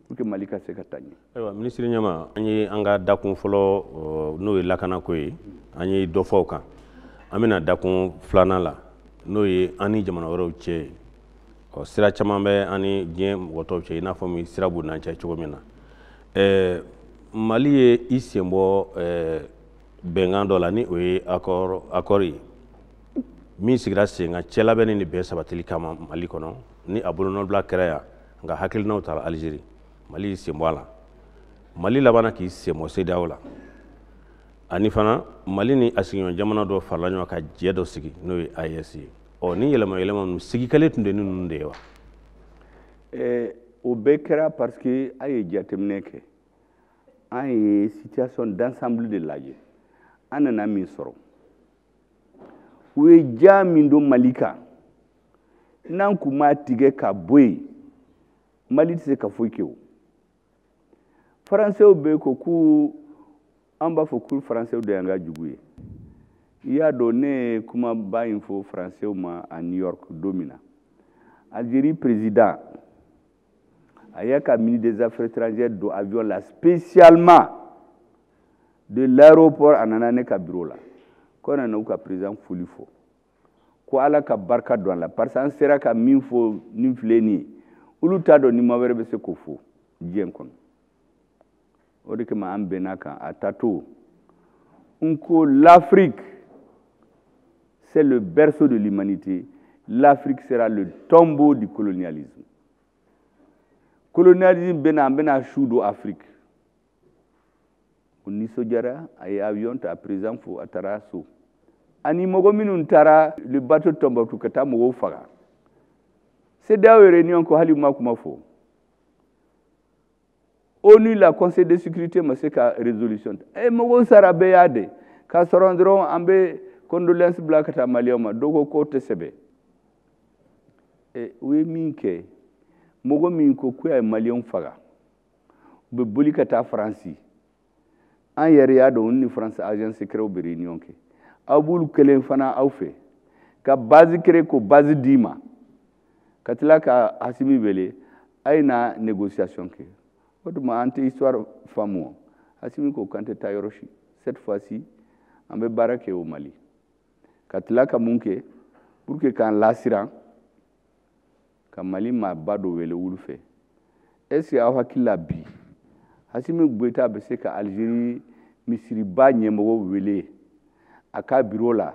pour que Mali ka se ka taa ɲɛ. Ayiwa, minisiri ɲɛma, an ye an ka dakun fɔlɔ, n'o ye lakanako ye, an ye dɔ fɔ o kan. An bɛna dakun filanan la, n'o ye an ni jamana wɛrɛw cɛ ye. Ɔ, sira caman bɛ an ni diɲɛ mɔgɔ tɔw cɛ, i n'a fɔ min sira b'u n'an cɛ cogo min na. Mali ye i sen bɔ bɛnkan dɔ la, ni o ye accord ye min sigira sen kan cɛ labɛnni ni bɛn sabatili kama Mali kɔnɔ, ni a bolonɔbila kɛra yan, nka hakilinaw taara Algérie. Mali y'i sen bɔ a la. Mali labanna k'i sen bɔ CEDEAO la. Ani fana Mali ni a sigiɲɔgɔn jamana dɔ farala ɲɔgɔn kan ka jɛ dɔ sigi, n'o ye AES ye. Ɔ, ni yɛlɛma yɛlɛma ninnu sigi kɛlen tun tɛ ni ninnu de ye wa? O bɛɛ kɛra parce que an ye jateminɛ kɛ, an ye situation d'ensemble de lajɛ. An nana min sɔrɔ, u ye ja min don Mali kan, n'an kun m'a tigɛ ka bɔ yen, Mali tɛ se ka foyi kɛ o. Faransɛw bɛ ko k'u, an b'a fɔ ko faransɛw de y'an ka jugu ye. I y'a dɔn, ne ye kumaba in fɔ faransɛw ma à New York don min na, Algérie président a y'a ka ministre des Affaires étrangères don avion la spécialement de l'aéroport, a nana ne ka bureau la, ko nana u ka président foli fɔ, ko Ala ka barika don a la, parce que an sera ka min fɔ nin filɛ nin ye, olu t'a dɔn ni maa wɛrɛ bɛ se k'o fɔ diɲɛ kɔnɔ. O de kama an bɛnna kan a tato n ko l'Afrique, c'est le berceau de l'humanité, l'Afrique sera le tombeau du colonialisme. Colonialisme bɛna, an bɛna su don Afrique. O nisɔndiyara, a ye avion ta, a président fo, a taara so. Ani mɔgɔ minnu taara le bateau Tombouctou ka taa mɔgɔw faga, CEDEAO réunion ko hali ma kuma fɔ. ONU la, Conseil de sécurité ma se ka résolution ta. E mɔgɔw sara, bɛɛ y'a de k'a sɔrɔ dɔrɔn an bɛ condoléance bila ka taa Maliyɛnw ma. Dɔw ko k'o tɛ sɛbɛ. U ye min kɛ, mɔgɔ min ko k'u ye Maliyɛnw faga, u bɛ boli ka taa Faransi. An yɛrɛ y'a dɔn, ni Faransi agent secret bɛ réunion kɛ. Aw b'olu kelen fana aw fɛ ka base créer, ko base d'i ma, ka tila ka Asimi wele, a ye na négociation kɛ. O tuma an tɛ histoire faamu. Asimi ko k'an tɛ taa yɔrɔ si. Cette fois-ci, an bɛ baara kɛ o Mali. Ka tila ka mun kɛ pour que k'an lasiran, ka Mali maaba dɔ wele wulu fɛ? Est ce que aw hakili la bi, Asimi Goïta bɛ se ka Algérie misiriba ɲɛmɔgɔ wele a ka bureau la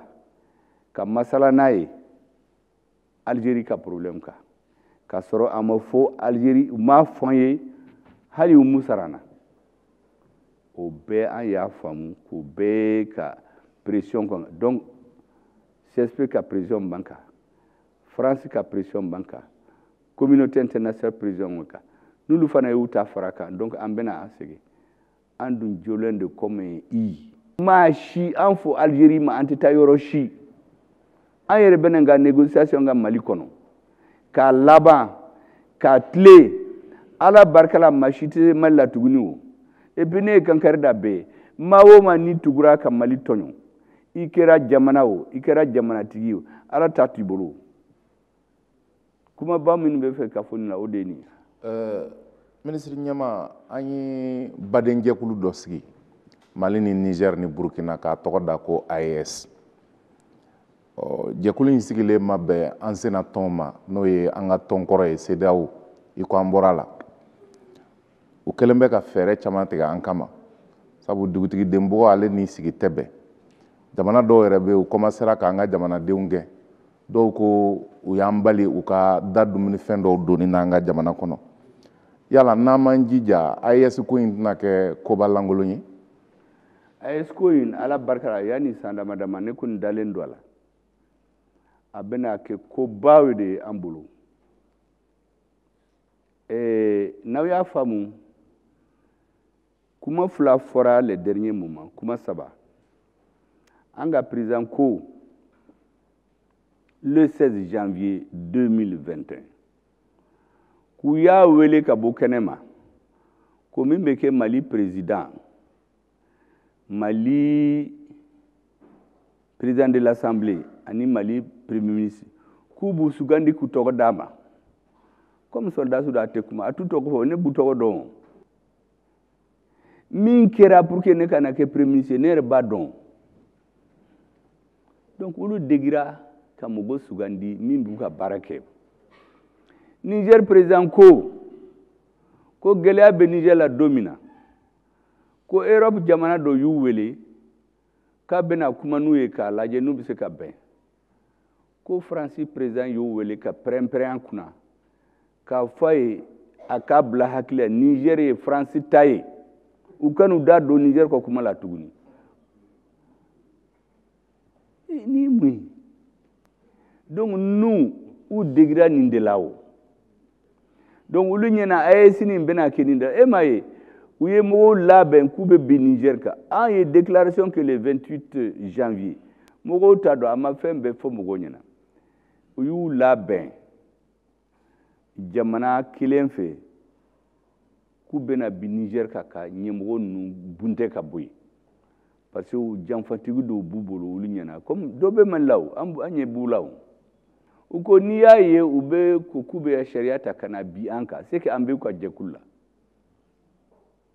ka masala n'a ye Algérie ka problème kan, k'a sɔrɔ a ma fɔ Algérie, u m'a fɔ an ye hali u mu sara na? O bɛɛ an y'a faamu k'o bɛɛ ka pression kan. Donc CSP ka pression b'an kan, France ka pression b'an kan, communauté internationale pression b'an kan, n'olu fana y'u ta fara kan. Donc an bɛna an segin, an dun jɔlen de comme i maa si an fɔ Algérie ma, an tɛ taa yɔrɔ si. An yɛrɛ bɛna ka négociation ka Mali kɔnɔ k'a laban k'a tile. Ala barika la, maa si tɛ Mali la tuguni. O et puis ne ye kankari da bɛɛ ye: maa o maa n'i tugura ka Mali tɔɲɔ, i kɛra jamana o, i kɛra jamanatigi o, Ala ta t'i bolo. Kumaba minnu bɛ fɛ ka fɔ nin na, o de ye nin ye. Minisiri ɲɛma, an ye badenjɛkulu dɔ sigi, Mali ni Niger ni Burukina, k'a tɔgɔ da ko AES. Jɛkulu in sigilen ma bɛn an sena tɔn ma, n'o ye an ka tɔn kɔrɔ ye, CEDEAO. I ko an bɔra a la, u kɛlen bɛ ka fɛɛrɛ caman tigɛ an kama, sabu dugutigi denbɔgɔ ale ni sigi tɛ bɛn. Jamana dɔw yɛrɛ bɛ yen, u commencera k'an ka jamanadenw gɛn. Dɔw ko u y'an bali u ka da dumunifɛn dɔw donni n'an ka jamana kɔnɔ. Yala n'an m'an jija, AES ko in tɛna kɛ koba lankolon ye? AES ko in, Ala barika la, yanni san dama dama, ne kɔni dalen don a la, a bɛna kɛ kobaw de ye an bolo. N'aw y'a faamu, kuma fila fɔra le dernier moment, kuma saba. An ka président ko le 16 janvier 2021 k'u y'a wele ka bɔ kɛnɛ ma ko min bɛ kɛ Mali président, Mali président de l'Assemblée ani Mali premier ministre, k'u b'u sugandi k'u tɔgɔ d'a ma. Comme soldat su a tɛ kuma, a t'u tɔgɔ fɔ, ne b'u tɔgɔ dɔn. Min kɛra pour que ne kana kɛ premier ministre, ne yɛrɛ b'a dɔn. Donc olu degira ka mɔgɔ sugandi min b'u ka baara kɛ. Niger président ko ko gɛlɛya bɛ Niger la don min na, ko Europe jamana dɔ y'u wele k'a bɛna kuma n'u ye k'a lajɛ n'u bɛ se ka bɛn. Ko Faransi président y'u wele ka pɛrɛn-pɛrɛn an kunna k'a fɔ a ye a k'a bila hakili la, Niger ye Faransi ta ye, u kan'u da don Niger ka kuma la tuguni. Ni mun ye? Donc nous, u degira nin de la. O donc olu ɲɛna AES nin bɛna kɛ nin de. E m'a ye, u ye mɔgɔw labɛn k'u bɛ bin Niger kan. An ye déclaration kɛ le 28 janvier, mɔgɔw t'a dɔn, a ma fɛn bɛɛ fɔ mɔgɔw ɲɛna. U y'u labɛn jamana kelen fɛ k'u bɛna bin Niger kan ka ɲɛmɔgɔ ninnu buntɛ ka bɔ yen, parce que janfatigi dɔw b'u bolo olu ɲɛna, comme dɔ bɛ Mali la. O an ɲɛ b'u la. O u ko n'i y'a ye u bɛ ko k'u bɛ sariya ta ka na bi an kan, c'est que an bɛ u ka jɛkulu la.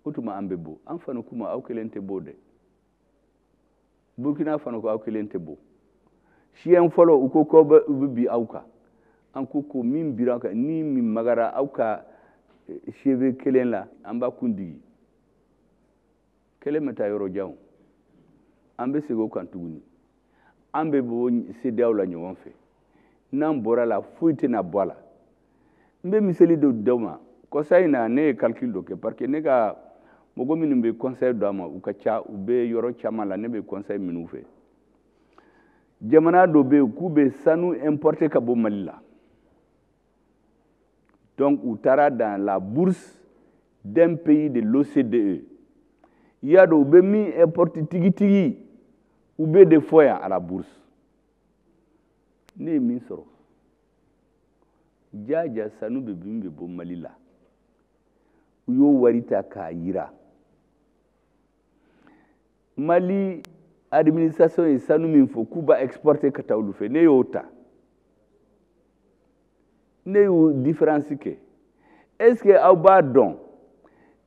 O tuma an bɛ bɔ. An fana kuma, aw kelen tɛ bɔ dɛ. Burkina fana ko aw kelen tɛ bɔ. Siɲɛ fɔlɔ, u ko k'aw bɛ, u bɛ bi aw kan. An ko ko min bira aw kan, ni min magara aw ka cheveu kelen la, an b'a kun digi. Kɛlɛ ma taa yɔrɔ jan. An bɛ segin o kan tuguni, an bɛ bɔ CEDEAO la ɲɔgɔn fɛ. N'an bɔra la, foyi tɛna bɔ a la. N bɛ misali dɔ d'aw ma. Kɔsa in na, ne ye calcul dɔ kɛ, parce que ne ka mɔgɔ minnu bɛ conseil d'an ma, u ka ca, u bɛ yɔrɔ caman la. Ne bɛ conseil minnu fɛ, jamana dɔ bɛ yen k'u bɛ sanu importer ka bɔ Mali la. Donc u taara dans la bourse d'un pays de l'OCDE. I y'a dɔn, u bɛ min importe tigitigi, u bɛ de fɔ yan à la bourse. Ne ye min sɔrɔ jaja, sanu bɛ min bɛ bɔ Mali la, u y'o wari ta k'a yira. Mali administration ye sanu min fɔ k'u b'a exporter ka taa olu fɛ, ne y'o ta, ne y'o différence kɛ. Est ce que aw b'a dɔn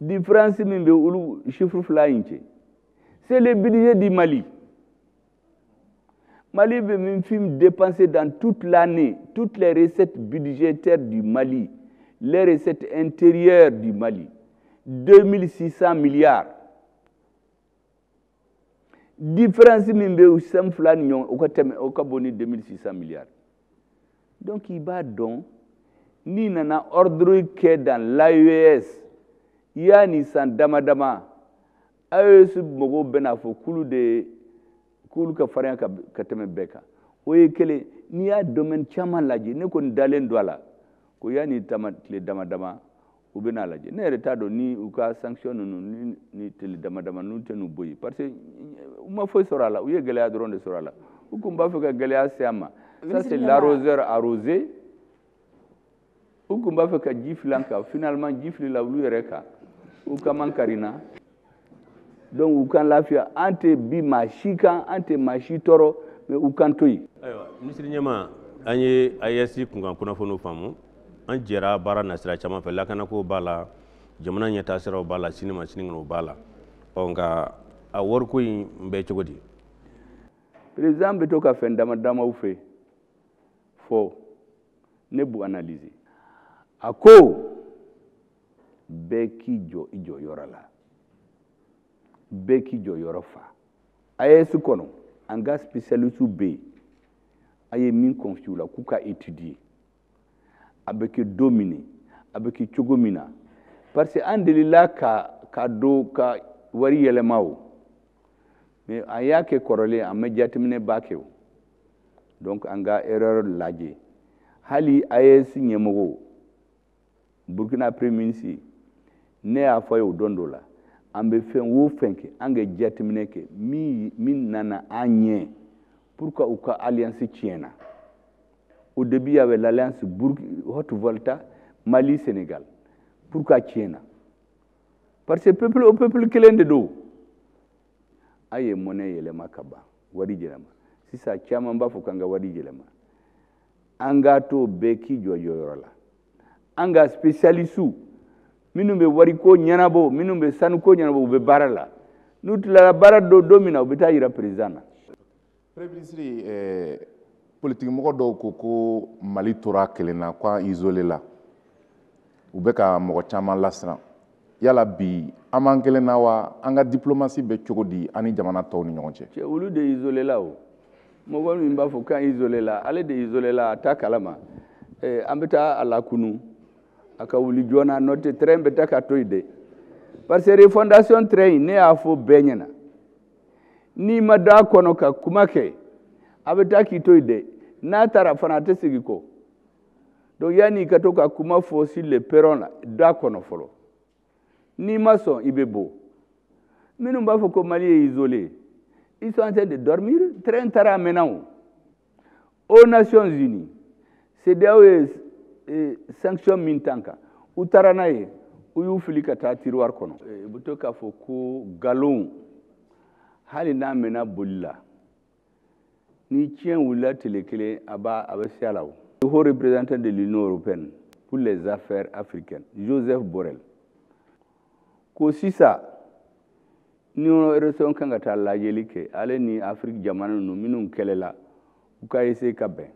différence min bɛ olu chiffre fila in cɛ? C'est le budget du Mali. Mali bɛ min fin dépenser dans toute l'année, toutes les recettes budgétaires du Mali, les recettes intérieures du Mali, 2600 milliards. Différence min bɛ u san fila ni ɲɔgɔn, o ka tɛmɛ, o ka bon ni 2600 milliards. Donc i b'a dɔn, n'i nana ordre kɛ dans l'AES, yanni san dama dama, AES mɔgɔw bɛna fɔ k'olu de k'olu ka farinya ka tɛmɛ bɛɛ kan. O ye kelen. N'i y'a domaine caman lajɛ, ne kɔni dalen don a la ko yanni tama tile dama dama, u bɛna lajɛ. Ne yɛrɛ t'a dɔn ni u ka sanction ninnu ni tile dama dama n'u tɛ n'u bɔ yen, parce que u ma foyi sɔrɔ a la, u ye gɛlɛya dɔrɔn de sɔrɔ a la. U kun b'a fɛ ka gɛlɛya se an ma. Ça, c'est l'arroseur arrosé. U kun b'a fɛ ka ji fili an kan, finalement ji filila olu yɛrɛ kan, u kaman karina. Donc u kan lafiya, an tɛ bi maa si kan, an tɛ maa si tɔɔrɔ, mais u kan to yen. Ayiwa, minisiri ɲɛmaa, an ye AES kunkan kunnafoniw faamu. An jɛra baara nasira caman fɛ: lakanako b'a la, jamana ɲɛtaa siraw b'a la, sini ma sinikɛnɛ o b'a la. Ɔ nka a wariko in bɛ cogo di? Président bɛ to ka fɛn dama damaw fɛ fɔ, ne b'u analyser. A ko bɛɛ k'i jɔ i jɔyɔrɔ la, bɛɛ k'i jɔyɔrɔ fa. AES kɔnɔ, an ka spécialiste bɛ yen, a ye min confier u la k'u ka étudier a bɛ kɛ don min, a bɛ kɛ cogo min na, parce que an delila ka don ka wari yɛlɛma o, mais an y'a kɛ kɔrɔlen, an ma jateminɛ ba kɛ o. Donc an ka erreur lajɛ. Hali AES ɲɛmɔgɔ, Burkina premier ministre, ne y'a fɔ a ye o don dɔ la, an bɛ fɛn o fɛn kɛ, an ka jateminɛ kɛ min nana an ɲɛ pour que u ka alliance tiɲɛna. Au début, il y avait l'alliance Haute-Volta, Mali, Sénégal. Pourquoi tiɲɛna? Parce que peuple o peuple kelen de don. A ye monnaie yɛlɛma ka ban, wari yɛlɛma. Sisan caman b'a fɔ k'an ka wari yɛlɛma. An k'a to bɛɛ k'i jɔ jɔyɔrɔ la. An ka spécialiste minnu bɛ wariko ɲɛnabɔ, minnu bɛ sanuko ɲɛnabɔ, u bɛ baara la. N'u tilala baara don don min na, u bɛ taa yira président na. Premier ministre, politique mɔgɔ dɔw ko ko Mali tora kelen na, ko an isolé la, u bɛ ka mɔgɔ caman lasiran. Yala bi an b'an kelen na wa? An ka diplomatie bɛ cogo di an ni jamana tɔw ni ɲɔgɔn cɛ? Cɛ, olu de isolé la o. Mɔgɔ min b'a fɔ k'an isolé la, ale de isolé la, a t'a kalama. An bɛ taa a lakunu, a ka wuli joona, n'o tɛ train bɛ taa ka to yen dɛ. Parce que refondation train, ne y'a fɔ bɛɛ ɲɛna, n'i ma da kɔnɔ ka kuma kɛ, a bɛ taa k'i to yen dɛ. N'a taara fana, a tɛ segin kɔ. Donc yanni i ka to ka kuma fɔ sur le perron la, da kɔnɔ fɔlɔ. N'i ma sɔn, i bɛ bɔ. Minnu b'a fɔ ko Mali est isolé, ils sont en train de dormir. Train taara a mɛnna o. Aux Nations Unies, CEDEAO ye sanction min ta kan, u taara n'a ye, u y'u fili ka taa tiroir kɔnɔ. U bɛ to k'a fɔ ko nkalon, hali n'a mɛnna boli la, ni tiɲɛ wulila tile kelen, a b'a a bɛ se a la o. Le haut représentant de l'Union européenne pour les affaires africaines, Joseph Borrell, ko sisan Union européenne kan ka taa lajɛli kɛ, ale ni Afrique jamana ninnu minnu kɛlɛla, u ka essayer ka bɛn.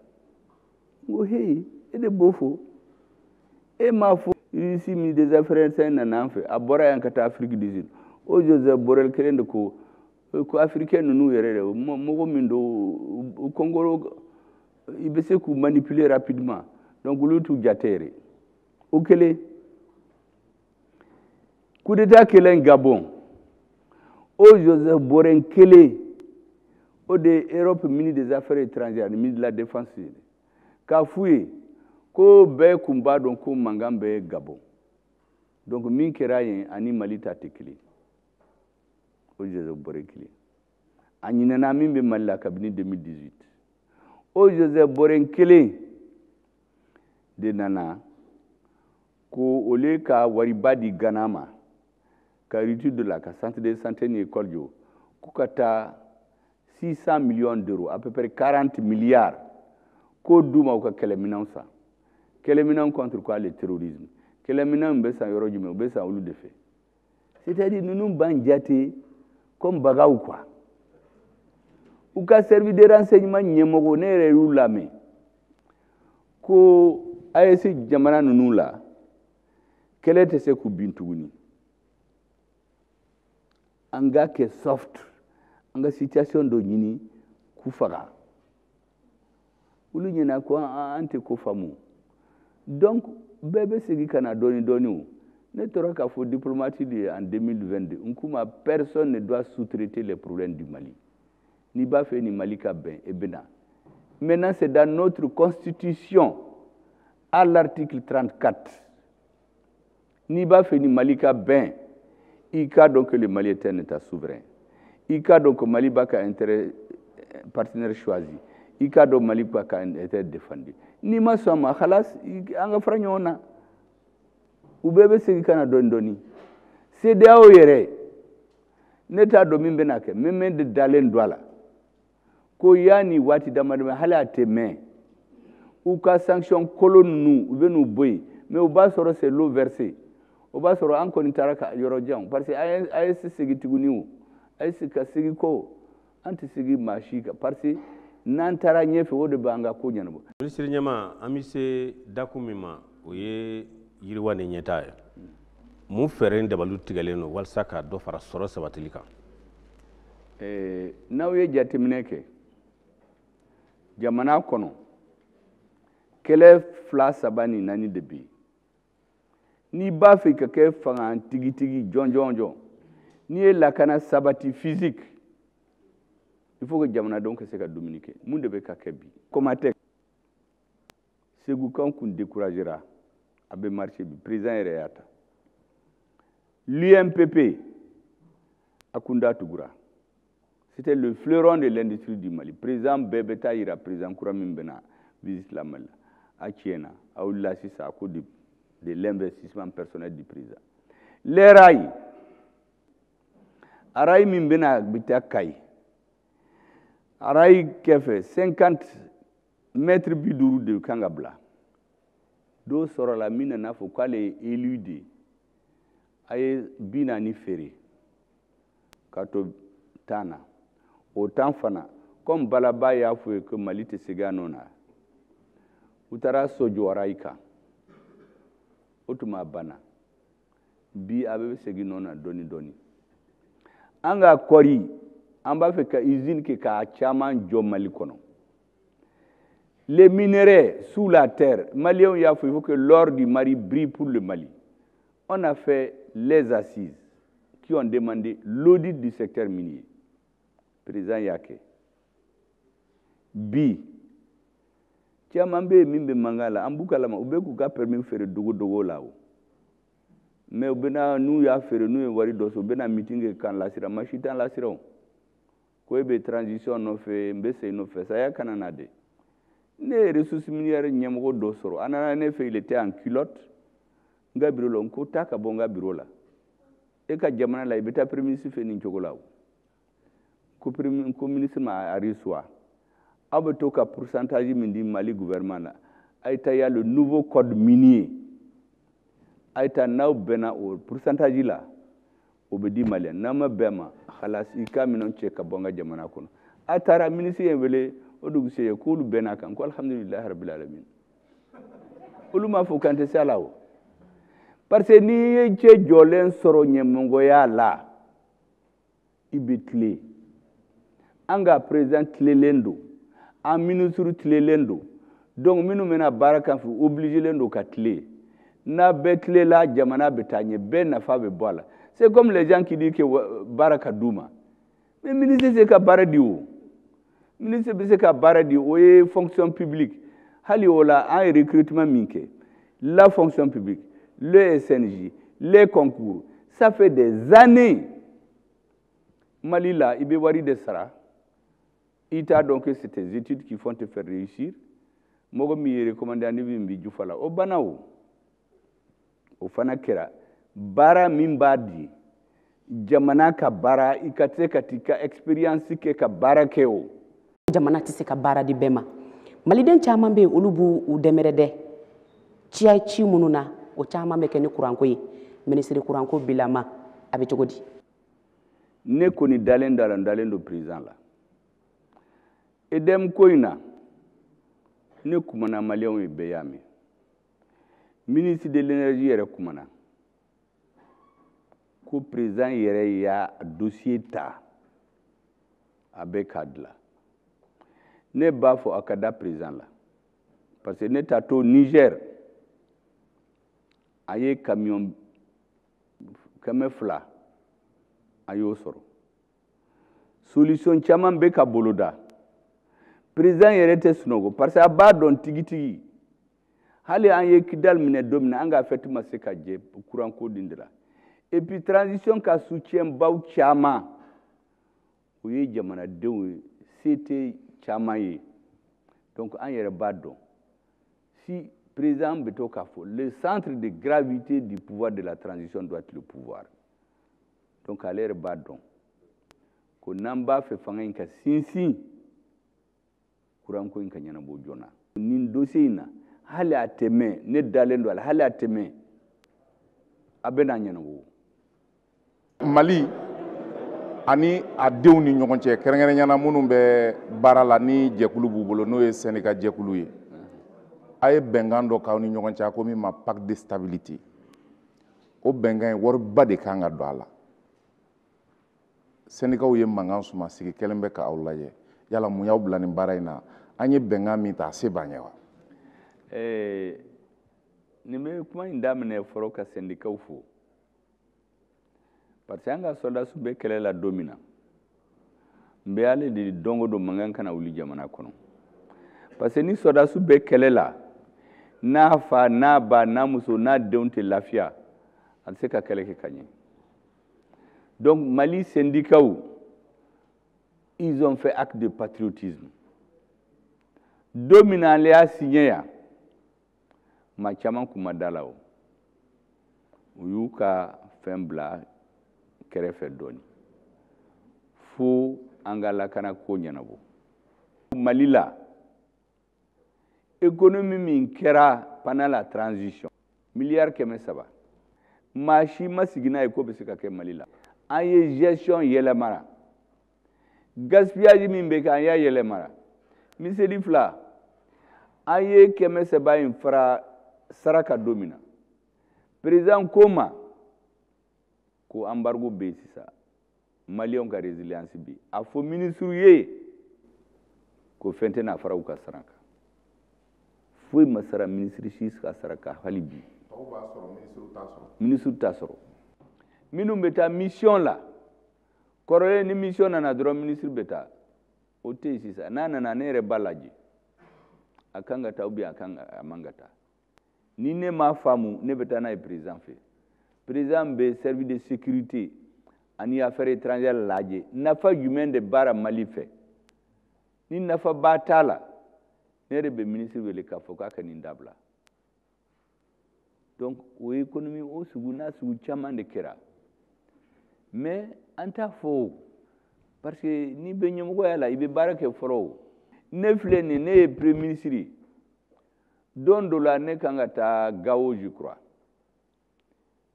N ko heyi, e de b'o fɔ, e m'a fɔ Russie ministre des affaires étrangères nana an fɛ, a bɔra yan ka taa Afrique du Sud. O Joseph Borrell kelen de ko ko africain ninnu yɛrɛ de, mɔgɔ min don, u kɔngɔrɔ, i bɛ se k'u manipuler rapidement, donc olu t'u jate yɛrɛ. O kelen, coup d'état kɛlen Gabon, o Joseph Borrell kelen o de ye Europe ministre des affaires étrangères ani ministre de la défense ye, k'a f'u ye Ko bɛɛ kun b'a dɔn ko mankan bɛ Gabon. Donc min kɛra yen ani Mali ta tɛ kelen. O Joseph Boré kelen. A ɲinɛna min bɛ Mali la kabini 2018. O Joseph Boré kelen de nana ko au lieu ka wariba di Ghana ma ka étude la ka centre de santé ni école jɔ, ko ka taa 600 millions d'euros, à peu près 40 milliards, k'o d'u ma u ka kɛlɛminɛnw san. Kɛlɛminɛnw contre quoi? Le terrorisme. Kɛlɛminɛnw bɛ san yɔrɔ jumɛn? U bɛ san olu de fɛ. C'est-à-dire ninnu b'an jate comme bagaw quoi. U ka service de renseignement ɲɛmɔgɔ, ne yɛrɛ y'u lamɛn ko AES jamana ninnu la, kɛlɛ tɛ se k'u bin tuguni, an ka kɛ soft, an ka situation dɔ ɲini k'u faga. Olu ɲɛna ko an tɛ ko faamu. Donc bɛɛ bɛ segin ka na dɔɔni dɔɔni. O ne tora k'a fɔ diplomate de ye en 2022, n k'u ma, personne ne doit sous-traiter les problèmes du Mali. N'i b'a fɛ ni Mali ka bɛn, e bɛ na. Maintenant, c'est dans notre constitution, à l'article 34. N'i b'a fɛ ni Mali ka bɛn, i k'a dɔn que le Mali est un État souverain, i k'a dɔn que Mali b'a ka intérêt partenaire choisi, i k'a dɔn Mali b'a ka intérêt défendu. N'i ma sɔn a ma, halas, an ka fara ɲɔgɔn na. U bɛɛ bɛ segin ka na dɔɔni dɔɔni. CEDEAO yɛrɛ, ne t'a dɔn min bɛna kɛ, mais min de dalen don a la ko yanni waati dama dama, hali a tɛ mɛn, u ka sanction kolon ninnu, u bɛ n'u bɔ yen. Mais u b'a sɔrɔ c'est l'eau versée. O b'a sɔrɔ an kɔni taara ka yɔrɔ jan, parce que AES segin tuguni, o AES ka segin ko an tɛ segin maa si kan, parce que n'an taara ɲɛfɛ, o de b'an ka ko ɲɛnabɔ. Minisiri ɲɛma, an bɛ se dakun min ma, o ye yiriwa ni ɲɛtaa ye. Mun fɛɛrɛ ni dabaliw tigɛlen don walasa ka dɔ fara sɔrɔ sabatili kan? N'aw ye jateminɛ kɛ jamana kɔnɔ, kɛlɛ fila, saba ni naani de bɛ yen. N'i b'a fɛ ka kɛ fanga tigitigi jɔn jɔn jɔn, n'i ye lakana sabati physique, il faut que jamanadenw ka se ka dumuni kɛ. Mun de bɛ ka kɛ bi? Comatec, Segukaw kun découragera, a bɛ marché bi, président yɛrɛ y'a ta. L'UMPP, a kun da tugura, c'était le fleuron de l'industrie du Mali. Président bɛɛ bɛ taa yira président kura min bɛ na visite la Mali la. A tiɲɛna, a wulila sisan à cause de l'investissement personnel du président. Les rails, a rail min bɛna bɛ taa Kayi, a rail kɛfɛ 50 mètres 50 de kan ka bila. Dɔw sɔrɔla min nana fɔ k'ale ye élu de ye, a ye 40 feere ka to 10 na. O 10 fana, comme Balaba y'a fɔ ye ko Mali tɛ segin a nɔ na, u taara so jɔ rail kan. O tuma a banna. Bi a bɛ segin nɔ na dɔɔni dɔɔni. An ka kɔɔri, an b'a fɛ ka usine kɛ k'a caman jɔ Mali kɔnɔ. Les minerais sous la terre, Maliens y'a fɔ, il faut que l'or du Mali brille pour le Mali. On a fait les assises qui ont demandé l'audit du secteur minier. Président y'a kɛ. Bi caman bɛ yen min bɛ mankan la, an b'u kalama, u bɛ k'u ka permis feere dogo dogo la. O mais u bɛna, n'u y'a feere, n'u ye wari dɔ sɔrɔ, u bɛna meeting kɛ k'an lasiran. Maa si t'an lasiran. O ko e bɛ transition nɔfɛ, n bɛ segin nɔfɛ, saya kana na dɛ. Ne ye ressources minières ɲɛmɔgɔ dɔ sɔrɔ, a nana ne fɛ, il était en culotte, n ka bureau la. N ko taa ka bɔ n ka bureau la, e ka jamana la, i bɛ taa premier ministre fɛ nin cogo la. O ko premier ko ministre ma a reçoit, aw bɛ to ka pourcentage min di Mali gouvernement la, a ye taa ya le nouveau code minier, a ye taa n'aw bɛnna o pourcentage la, o bɛ di Malien. N'aw ma bɛn ma, halas, i ka minɛn cɛ ka bɔ n ka jamana kɔnɔ. A taara, ministre ye n wele o dugusɛjɛ k'olu bɛnna kan, ko alhamdulilahi rabbil alamin. Olu m'a fɔ k'an tɛ se a la o, parce que n'i ye cɛ jɔlen sɔrɔ ɲɛmɔgɔya la, i bɛ tilen. An ka président tilelen don, an ministre tilelen don, donc minnu bɛna baara kan fɛ, obligé don ka tilen. N'a bɛɛ tilela, jamana bɛ taa ɲɛ, bɛɛ nafa bɛ bɔ a la. C'est comme les gens qui disent que baara ka d'u ma, mais ministre tɛ se ka baara di. O ministre bɛ se ka baara di, o ye fonction publique. Hali o la, an ye recrutement min kɛ, la fonction publique, le SNJ, les concours, ça fait des années. Mali la, i bɛ wari de sara, i t'a dɔn que c'est tes études qui vont te faire réussir. Mɔgɔ min ye recommandé ani min b'i jufa la, o banna. O fana kɛra baara min b'a di jamana ka baara, i ka se ka t'i ka expérience kɛ ka baara kɛ o. Jamana tɛ se ka baara di bɛɛ ma. Maliden caman bɛ yen, olu b'u u dɛmɛrɛdɛ ciya ci minnu na, o caman bɛ kɛ ni kuranko ye. Minisiri, kuranko bilama a bɛ cogo di? Ne kɔni dalen don a la, n dalen don président la. EDM ko in na, ne kumana, maliyɛnw ye bɛɛ y'a mɛn. Ministre de l'énergie yɛrɛ kumana ko président yɛrɛ y'a dossier ta, a bɛ k'a dilan. Ne b'a fɔ a ka da président la, parce que ne t'a to Niger, a ye camion 200, a y'o sɔrɔ. Solution caman bɛ ka boloda. Président yɛrɛ tɛ sunɔgɔ, parce que a b'a dɔn tigitigi. Hali an ye Kidal minɛ don min na, an ka fête ma se ka jɛ courant ko nin de la. Et puis transition ka soutien baw caman, o ye jamanadenw ye, se tɛ caman ye. Donc an yɛrɛ b'a dɔn, si président bɛ to k'a fɔ, le centre de gravité du pouvoir de la transition doit être le pouvoir. Donc ale yɛrɛ b'a dɔn ko n'an b'a fɛ fanga in ka sinsin, kuranko in ka ɲɛnabɔ joona. Nin dossier in na, hali a tɛ mɛn, ne dalen don a la, hali a tɛ mɛn, a bɛ n'a ɲɛnabɔ. Mali ani a denw ni ɲɔgɔn cɛ, kɛrɛnkɛrɛnya na minnu bɛ baara la ni jɛkulu b'u bolo, n'o ye syndicat jɛkulu ye, a ye bɛnkan dɔ k'aw ni ɲɔgɔn cɛ, a ko min ma pacte de stabilité. O bɛnkan in, wariba de kan ka don a la. Syndicats ye mankan suma, sigi kɛlen bɛ k'aw lajɛ. Yala mun y'aw bila nin baara in na? An ye bɛnkan min ta, a se b'an ye wa? Nin bɛ kuma in daminɛ fɔlɔ ka syndicats fo, parce que an ka soldats bɛ kɛlɛ la don min na, n bɛ ale de don o don mankan kana wuli jamana kɔnɔ, parce que ni soldats bɛ kɛlɛ la, n'a fa n'a ba n'a muso n'a denw tɛ lafiya, a tɛ se ka kɛlɛ kɛ ka ɲɛ. Donc Mali syndicats, ils ont fait acte de patriotisme. Don min na ale y'a signé yan, maa caman kun ma da la. O u y'u ka fɛn bila kɛrɛfɛ dɔɔni fo an ka lakana ko ɲɛnabɔ. Mali la, économie min kɛra pendant la transition, miliyari 300, maa si ma sigi n'a ye ko bɛ se ka kɛ Mali la. An ye gestion yɛlɛmara, gaspillage min bɛ kɛ, an y'a yɛlɛmara. Miseli fila, an ye 300 in fara saraka don min na, président ko ma ko embargo bɛ yen sisan, maliyɛnw ka résilience bɛ yen. A fɔ ministre ye ko fɛn tɛna fara u ka sara kan. Foyi ma sara ministre si ka sara kan hali bi. Tɔw b'a sɔrɔ, ministre t'a sɔrɔ. Ministre t'a sɔrɔ. Minnu bɛ taa mission la kɔrɔlen, ni mission nana dɔrɔn, ministre bɛ taa. O tɛ yen sisan. N'a nana, ne yɛrɛ b'a lajɛ, a kan ka taa ou bien a kan a man ka taa. Ni ne m'a faamu, ne bɛ taa n'a ye président fɛ. Président bɛ service de sécurité ani affaires étrangères lajɛ, nafa jumɛn de baara Mali fɛ. Ni nafaba t'a la, ne yɛrɛ bɛ ministre wele k'a fɔ k'a ka nin dabila. Donc o économie o sugu n'a sugu caman de kɛra, mais an t'a fɔ o, parce que n'i bɛ ɲɛmɔgɔya la, i bɛ baara kɛ fɔlɔ. O ne filɛ nin, ne ye premier ministre ye. Don dɔ la, ne kan ka taa Gao, je crois,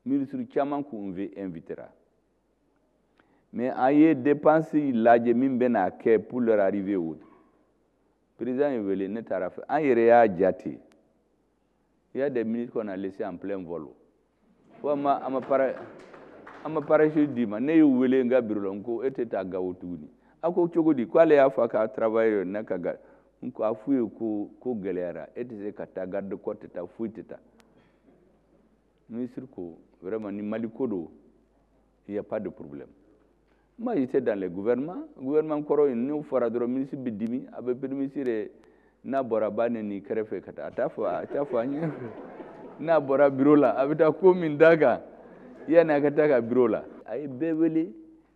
ministre caman kun invitera, mais an ye dépense lajɛ min bɛna kɛ pour leur arriver o. Président ye wele, ne taara fɛ, an yɛrɛ y'a jate. Il y a des ministres qu'on a laissés en plein vol. Fo an ma parachute d'i ma. Ne y'u wele n ka bureau la, n ko e tɛ taa Gawo tuguni. A ko cogo di? K'ale y'a fɔ a ka travailleur ne ka ga. N ko a f'u ye ko ko gɛlɛyara, e tɛ se ka taa, garde corps tɛ taa, foyi tɛ taa. Ministre ko vraiment ni Mali ko don, il y a pas de problème. Moi, j'étais dans le gouvernement, gouvernement kɔrɔ in, n'o fɔra dɔrɔn, ministre bɛ dimi, a bɛ premier ministre yɛrɛ N'a bɔra ba neni kɛrɛfɛ ka taa, a t'a fɔ, a t'a fɔ an ɲɛ. N'a bɔra bureau la, a bɛ taa ko min d'a kan yanni a ka taa ka bureau la. A ye bɛɛ wele,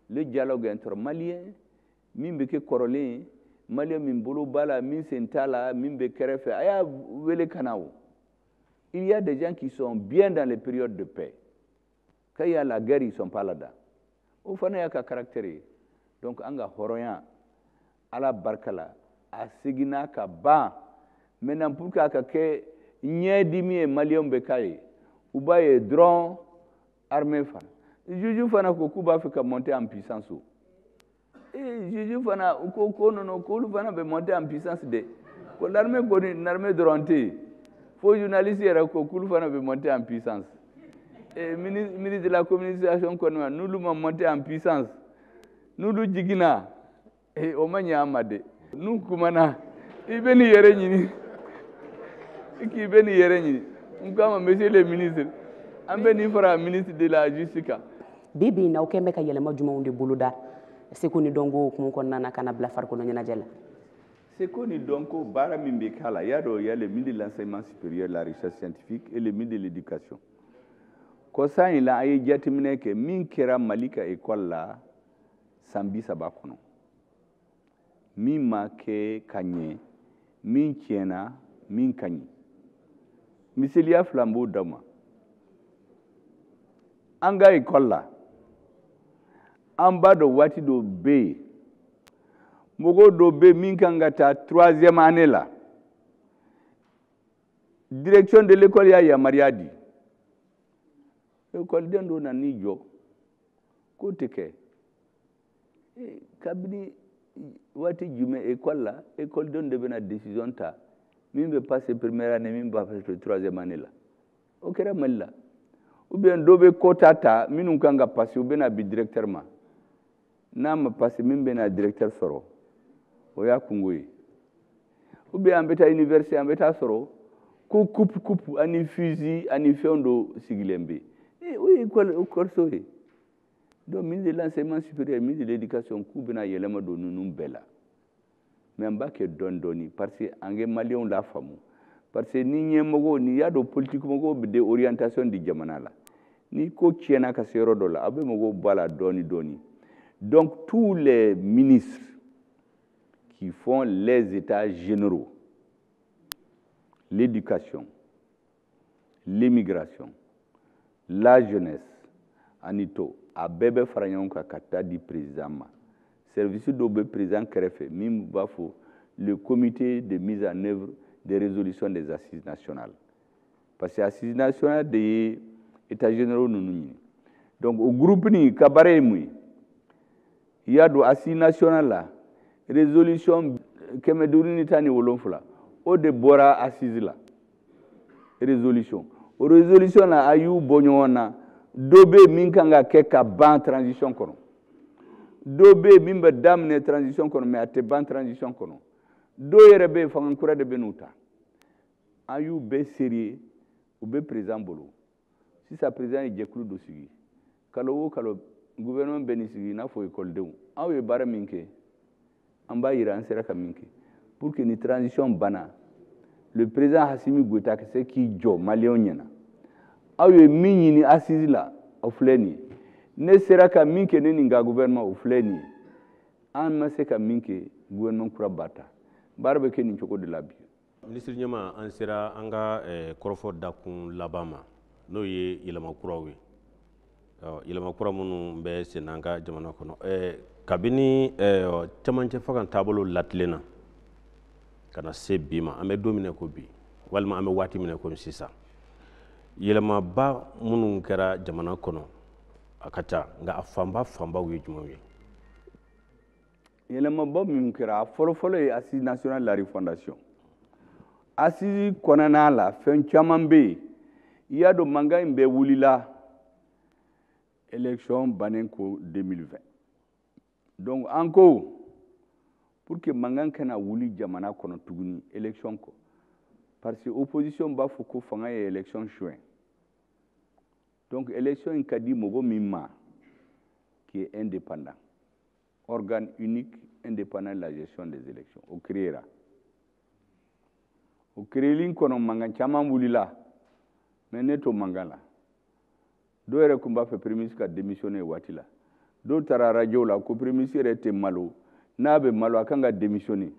le dialogue intermalien min bɛ kɛ kɔrɔlen ye, malien min bolo b'a la, min sen t'a la, min bɛ kɛrɛfɛ, a y'a wele ka na o. Il y a des gens qui sont bien dans les périodes de paix. Quand il y a la guerre, ils ne sont pas là-dedans. O fana y'a ka caractère ye. Donc an ka hɔrɔnya, Ala barika la, a seginna ka ban. Maintenant, pour que a ka kɛ ɲɛdimi ye, maliyɛnw bɛ k'a ye, u b'a ye dɔrɔn armée fana. Juge fana ko k'u b'a fɛ ka monter en puissance o. Ee, juge fana u ko ko non non, k'olu fana bɛ monter en puissance de. Ko l'armée kɔni, l'armée dɔrɔn tɛ yen. Fo journaliste yɛrɛ ko k'olu fana bɛ monter en puissance. Et ministre de la communication kɔni ma, n'olu ma monter en puissance, n'olu jiginna, ee, o ma ɲɛ an ma de. N'u kumana, i bɛ n'i yɛrɛ ɲini, i k'i bɛ n'i yɛrɛ ɲini. N k'a ma, monsieur le ministre, an bɛ nin fara ministre de la justice kan. Bi bi in na, aw kɛn bɛ ka yɛlɛma jumɛnw de boloda seko ni dɔnko hukumu kɔnɔna na ka na bila farikolo ɲɛnajɛ la? Seko ni dɔnko baara min bɛ k'a la, i y'a dɔn, il y a le ministre de l'enseignement supérieur, la recherche scientifique et le ministre de l'éducation. Kɔsa in la, an ye jateminɛ kɛ min kɛra Mali ka école la san 30 kɔnɔ, min ma kɛ ka ɲɛ, min tiɲɛna, min ka ɲi. Miseliya fila n b'o d'aw ma. An ka école la, an b'a dɔn waati dɔ bɛ yen, mɔgɔ dɔ bɛ yen min kan ka taa troisième année la, direction de l'école y'a yamaruya di, ekɔliden dɔ nan'i jɔ k'o tɛ kɛ. Kabini waati jumɛn école la, ekɔlidenw de bɛna décision ta min bɛ passer première année, min bɛ passer troisième année la? O kɛra Mali la. Ou bien dɔ bɛ quota ta, minnu kan ka passer, u bɛna bi directeur ma, n'a ma passer, min bɛna directeur sɔrɔ, o y'a kungo ye. Ou bien an bɛ taa université, an bɛ taa sɔrɔ ko coupe coupe ani fusil ani fɛn dɔ sigilen bɛ yen, o ye école école ye. Donc ministre de l'enseignement supérieur, ministre de l'éducation k'u bɛna yɛlɛma don ninnu bɛɛ la, mais an b'a kɛ dɔɔni dɔɔni, parce que an kɛ maliyɛnw la faamu, parce que ni ɲɛmɔgɔw, ni y'a dɔn, politique mɔgɔw bɛ de orientation di jamana la. Ni ko tiɲɛna ka se yɔrɔ dɔ la, aw bɛ mɔgɔw bɔ a la dɔɔni dɔɔni. Donc tous les ministres qui font les états généraux, l'éducation, l'immigration, la jeunesse ani to, a bɛɛ bɛ fara ɲɔgɔn kan ka taa di président ma. Service dɔw bɛ président kɛrɛfɛ min b'a fɔ le comité de mise en œuvre des résolutions des assises nationales, parce que assises nationales de ye états généraux ninnu ɲini. Donc o groupe nin ka baara ye mun ye? I y'a dɔn, assise nationale la, résolution 517, o de bɔra assise la. Résolution, o résolution la, a y'u bɔ ɲɔgɔn na. Dɔ bɛ yen min kan ka kɛ ka ban transition kɔnɔ, dɔ bɛ yen min bɛ daminɛ transition kɔnɔ mais a tɛ ban transition kɔnɔ, dɔw yɛrɛ bɛ yen, fanga kura de bɛ n'u ta. An y'u bɛɛ sérieux, u bɛ président bolo. Sisan président ye jɛkulu dɔ sigi, kalo o kalo gouvernement bɛ nin sigi i n'a fɔ ekɔlidenw. Aw ye baara min kɛ, an b'a yira an sera ka min kɛ, pour que ni transition banna, le président Assimi Goïta ka se k'i jɔ maliyɛnw ɲɛna: aw ye min ɲini assise la, o filɛ nin ye, ne sera ka min kɛ, ne ni n ka gouvernement, o filɛ nin ye, an ma se ka min kɛ, gouvernement kura b'a ta. Baara bɛ kɛ nin cogo de la bi. Minisiri ɲɛma, an sera an ka kɔrɔfɔ dakun laban ma, n'o ye yɛlɛma kuraw ye, yɛlɛma kura minnu bɛ sen an ka jamana kɔnɔ kabini cɛmancɛ fanga taabolo latilenna ka na se bi ma. An bɛ don min na ko bi, walima an bɛ waati min na komi sisan, yɛlɛmaba minnu kɛra jamana kɔnɔ, a ka ca, nka a fanba fanbaw ye jumɛnw ye? Yɛlɛmaba min kɛra, a fɔlɔfɔlɔ ye assise nationale de la refondation. Assise kɔnɔna la, fɛn caman bɛ yen. I y'a dɔn, mankan in bɛɛ wulila élection bannen ko 2020. Donc an ko pour que mankan kana wuli jamana kɔnɔ tuguni élection kɔ, parce que opposition b'a fɔ ko fanga ye élection suɲɛ. Donc élection in ka di mɔgɔ min ma, qui est indépendant, organe unique indépendant de la gestion des élections, o créera. O créeli kɔnɔ, mankan caman wulila, mais ne to mankan la. Dɔw yɛrɛ tun b'a fɛ premier ministre ka démissionner waati la. Dɔw taara radio la ko premier ministre yɛrɛ tɛ malo, n'a bɛ malo, a kan ka démissionner.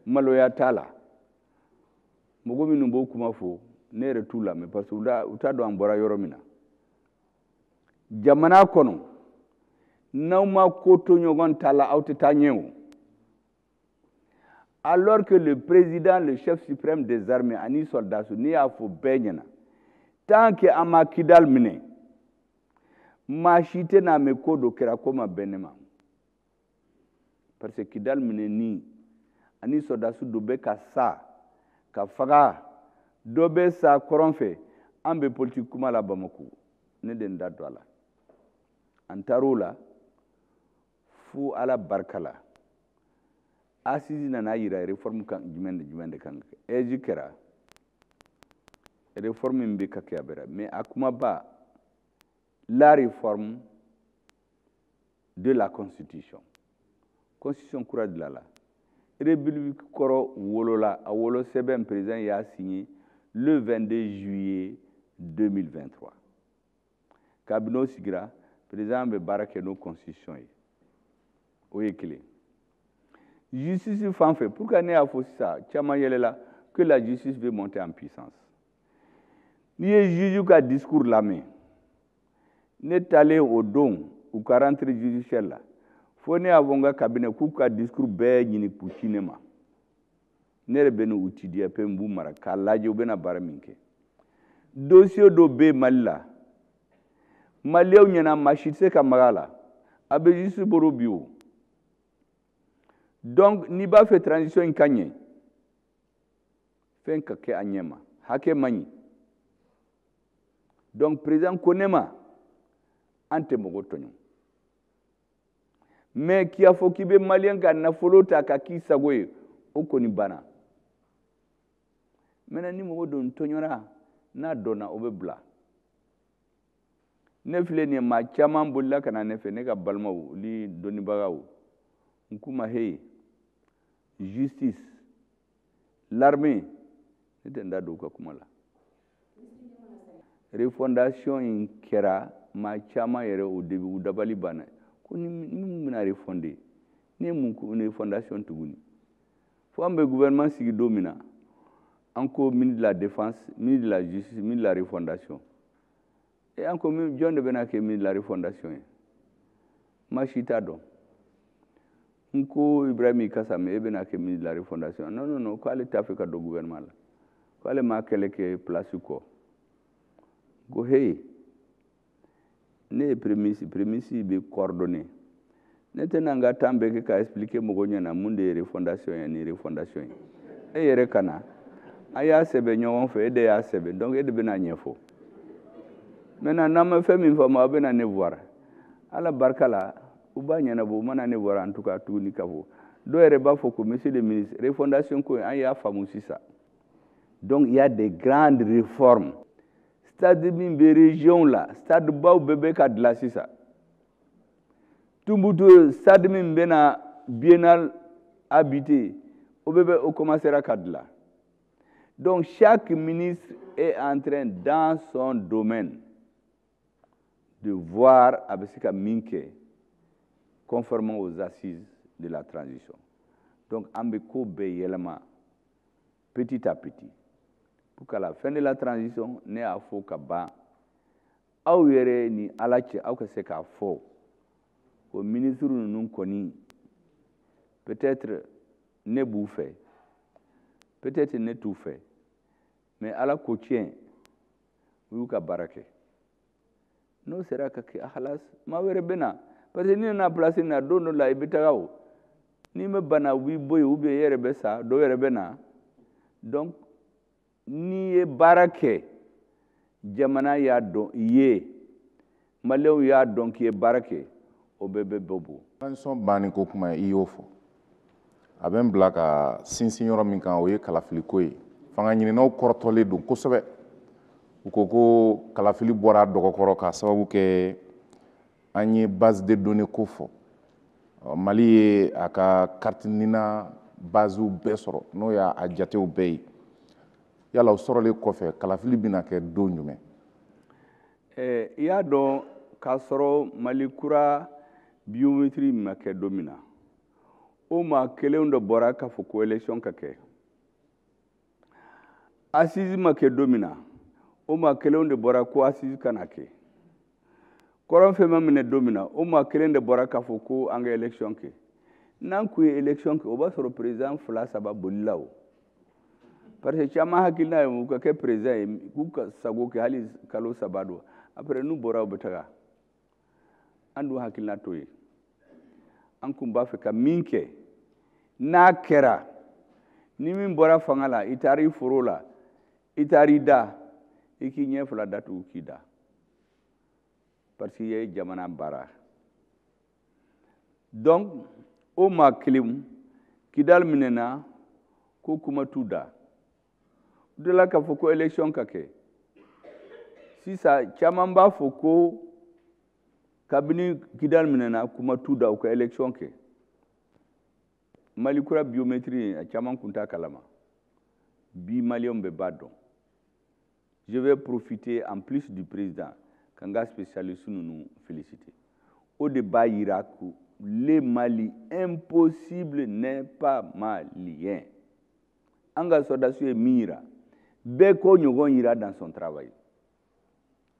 Maloya t'a la. Mɔgɔ minnu b'o kuma fɔ, ne yɛrɛ t'u lamɛn, parce que u t'a dɔn an bɔra yɔrɔ min na. Jamana kɔnɔ, n'aw ma ko to ɲɔgɔn ta la, aw tɛ taa ɲɛ o. Alors que le président, le chef suprême des armées ani soldats, ne y'a fɔ bɛɛ ɲɛna, tant que an ma Kidal minɛ, maa si tɛna mɛn ko dɔ kɛra ko ma bɛn ne ma, parce que Kidal minɛni ani soldats dɔ bɛ ka sa ka faga, dɔ bɛ sa kɔrɔn fɛ. An bɛ politique kuma la Bamako, ne de n da don a la. An taar'o la fo Ala barika la, assise nana yira réforme kan jumɛn de jumɛn de kan ka kɛ. AIGE kɛra réforme min bɛ ka kɛ, a bɛra, mais a kumaba, la réforme de la constitution, constitution kura dilanla. République kɔrɔ wolola, a wolo sɛbɛn, président y'a signé le 22 juillet 2023. Kabini o sigira, président bɛ baara kɛ n'o constitution ye. O ye kelen. Justice fan fɛ, pourquoi ne y'a fɔ sisan, caman yɛlɛla que la justice veut monter en puissance. N'i ye juge ka discours lamɛn, ne taalen o don u ka rentrée judiciaire la, fo ne y'a fɔ n ka cabinet k'u ka discours bɛɛ ɲini k'u ci ne ma. Ne yɛrɛ bɛ n'u étudier pe, n b'u mara k'a lajɛ u bɛna baara min kɛ. Dossier dɔ bɛ Mali la, maliyɛnw ɲɛna, maa si tɛ se ka maga a la, a bɛ justice bolo bi o. Donc n'i b'a fɛ transition in ka ɲɛ, fɛn ka kɛ a ɲɛ ma, hakɛ man ɲi. Donc président ko ne ma, an tɛ mɔgɔ tɔɲɔ, mais k'i y'a fɔ k'i bɛ maliyɛn ka nafolo ta ka k'i sago ye, o kɔni banna. Maintenant, ni mɔgɔ dɔ tɔɲɔra, n'a dɔnna, o bɛ bila. Ne filɛ nin ye, maa caman bolila ka na ne fɛ, ne ka balimaw ni dɔnnibagaw. N k'u ma: hey, justice, l'armée, ne tɛ n da don u ka kuma la. Refondation in kɛra, maa caman yɛrɛ au début u dabali banna ko ni mun bɛna refonder, ne ye mun ko refondation tuguni? Fo an bɛ gouvernement sigi don min na, an ko ministre de la Défense, ministre de la Justice, ministre de la Refondation. E an ko jɔn de bɛna kɛ ministre de la Refondation ye? Maa si t'a dɔn. N ko Ibrahim Kasame, e bɛna kɛ ministre de la Refondation? Non, non, non, ko ale t'a fɛ ka don gouvernement la, ko ale m'a kɛlɛ kɛ place kɔ. Ko hey, ne ye premier ministre, premier ministre bɛ coordonner. Ne tɛna n ka temps bɛɛ kɛ ka expliquer mɔgɔw ɲɛna mun de ye refondation ye. Ni refondation ye, e yɛrɛ ka na, an y'a sɛbɛn ɲɔgɔn fɛ, e de y'a sɛbɛn, donc e de bɛna ɲɛfɔ. Maintenant, n'an ma fɛn min faamu, aw bɛna ne voir. Ala barika la, u b'a ɲɛnabɔ. U mana ne voir, en tout cas tuguni ka fɔ, dɔw yɛrɛ b'a fɔ ko monsieur le ministre, refondation ko in, an y'a faamu sisan. Donc il y a des grandes réformes. Stade min bɛ région la, stade baw bɛɛ bɛ ka dilan sisan. Tumbutu, stade min bɛna biennale habité, o bɛɛ bɛ o commencera ka dilan. Donc chaque ministre est en train, dans son domaine, de voir a bɛ se ka min kɛ conformément aux assises de la transition. Donc an bɛ ko bɛɛ yɛlɛma petit à petit pour qu'à la fin de la transition, ne y'a fɔ ka ban, aw yɛrɛ ni Ala cɛ, aw ka se k'a fɔ ko ministre ninnu kɔni, peut-être ne b'u fɛ, peut-être ne t'u fɛ, mais Ala ko tiɲɛ, u y'u ka baara kɛ. N'o sera ka kɛ, halas, maa wɛrɛ bɛ na, parce que n'i nana place na, don dɔ la i bɛ taga o, n'i ma bana, u b'i bɔ yen, ou bien i yɛrɛ bɛ sa, dɔw yɛrɛ bɛ na. Donc n'i ye baara kɛ, jamana y'a dɔn i ye, maliyɛnw y'a dɔn k'i ye baara kɛ, o bɛɛ bɛ bɔ bɔ. Transition banni ko kuma, i y'o fɔ, a bɛ n bila ka sinsin yɔrɔ min kan, o ye kalafiliko ye. Fanga ɲininaw kɔrɔtɔlen don kosɛbɛ. U ko ko kalafili bɔra dɔgɔkɔrɔ k'a sababu kɛ an ye base de données ko fɔ. Mali ye a ka carte NINA basew bɛɛ sɔrɔ, n'o y'a jatew bɛɛ ye. Yala o sɔrɔlen kɔfɛ, kalafili bɛna kɛ don jumɛn? I y'a dɔn k'a sɔrɔ Mali kura biométrie ma kɛ don min na, o maa kelenw de bɔra k'a fɔ ko élection ka kɛ. Assise ma kɛ don min na, o maa kelenw de bɔra ko assise kana kɛ. Kɔrɔnfɛ ma minɛ don min na, o maa kelen de bɔra k'a fɔ ko an ka élection kɛ. N'an kun ye élection kɛ, o b'a sɔrɔ président fila saba bolila o. Parce que caman hakilina ye u ka kɛ président ye, k'u ka sago kɛ hali kalo 3 don. Après n'u bɔra, u bɛ taga. An dun hakilina t'o ye. An kun b'a fɛ ka min kɛ, n'a kɛra, ni min bɔra fanga la, i taara i foro la, i taara i da, i k'i ɲɛ fila datugu k'i da. Parce que i ye jamana baara. Donc, o maa kelenw, Kidal minɛna, ko kuma t'u da. U tilala k'a fɔ ko élection ka kɛ. Sisan caman b'a fɔ ko kabini Kidal minɛna, kuma t'u da, u ka élection kɛ. Mali kura biométrie, a caman kun t'a kalama. Bi Maliyɛnw bɛɛ b'a dɔn. Je vais profiter en plus du président ka n ka spécialiste ninnu féliciter. O de b'a yira ko le Mali impossible n'est pas malien. An ka sɔrɔdasiw ye min yira, bɛɛ k'o ɲɔgɔn yira dans son travail.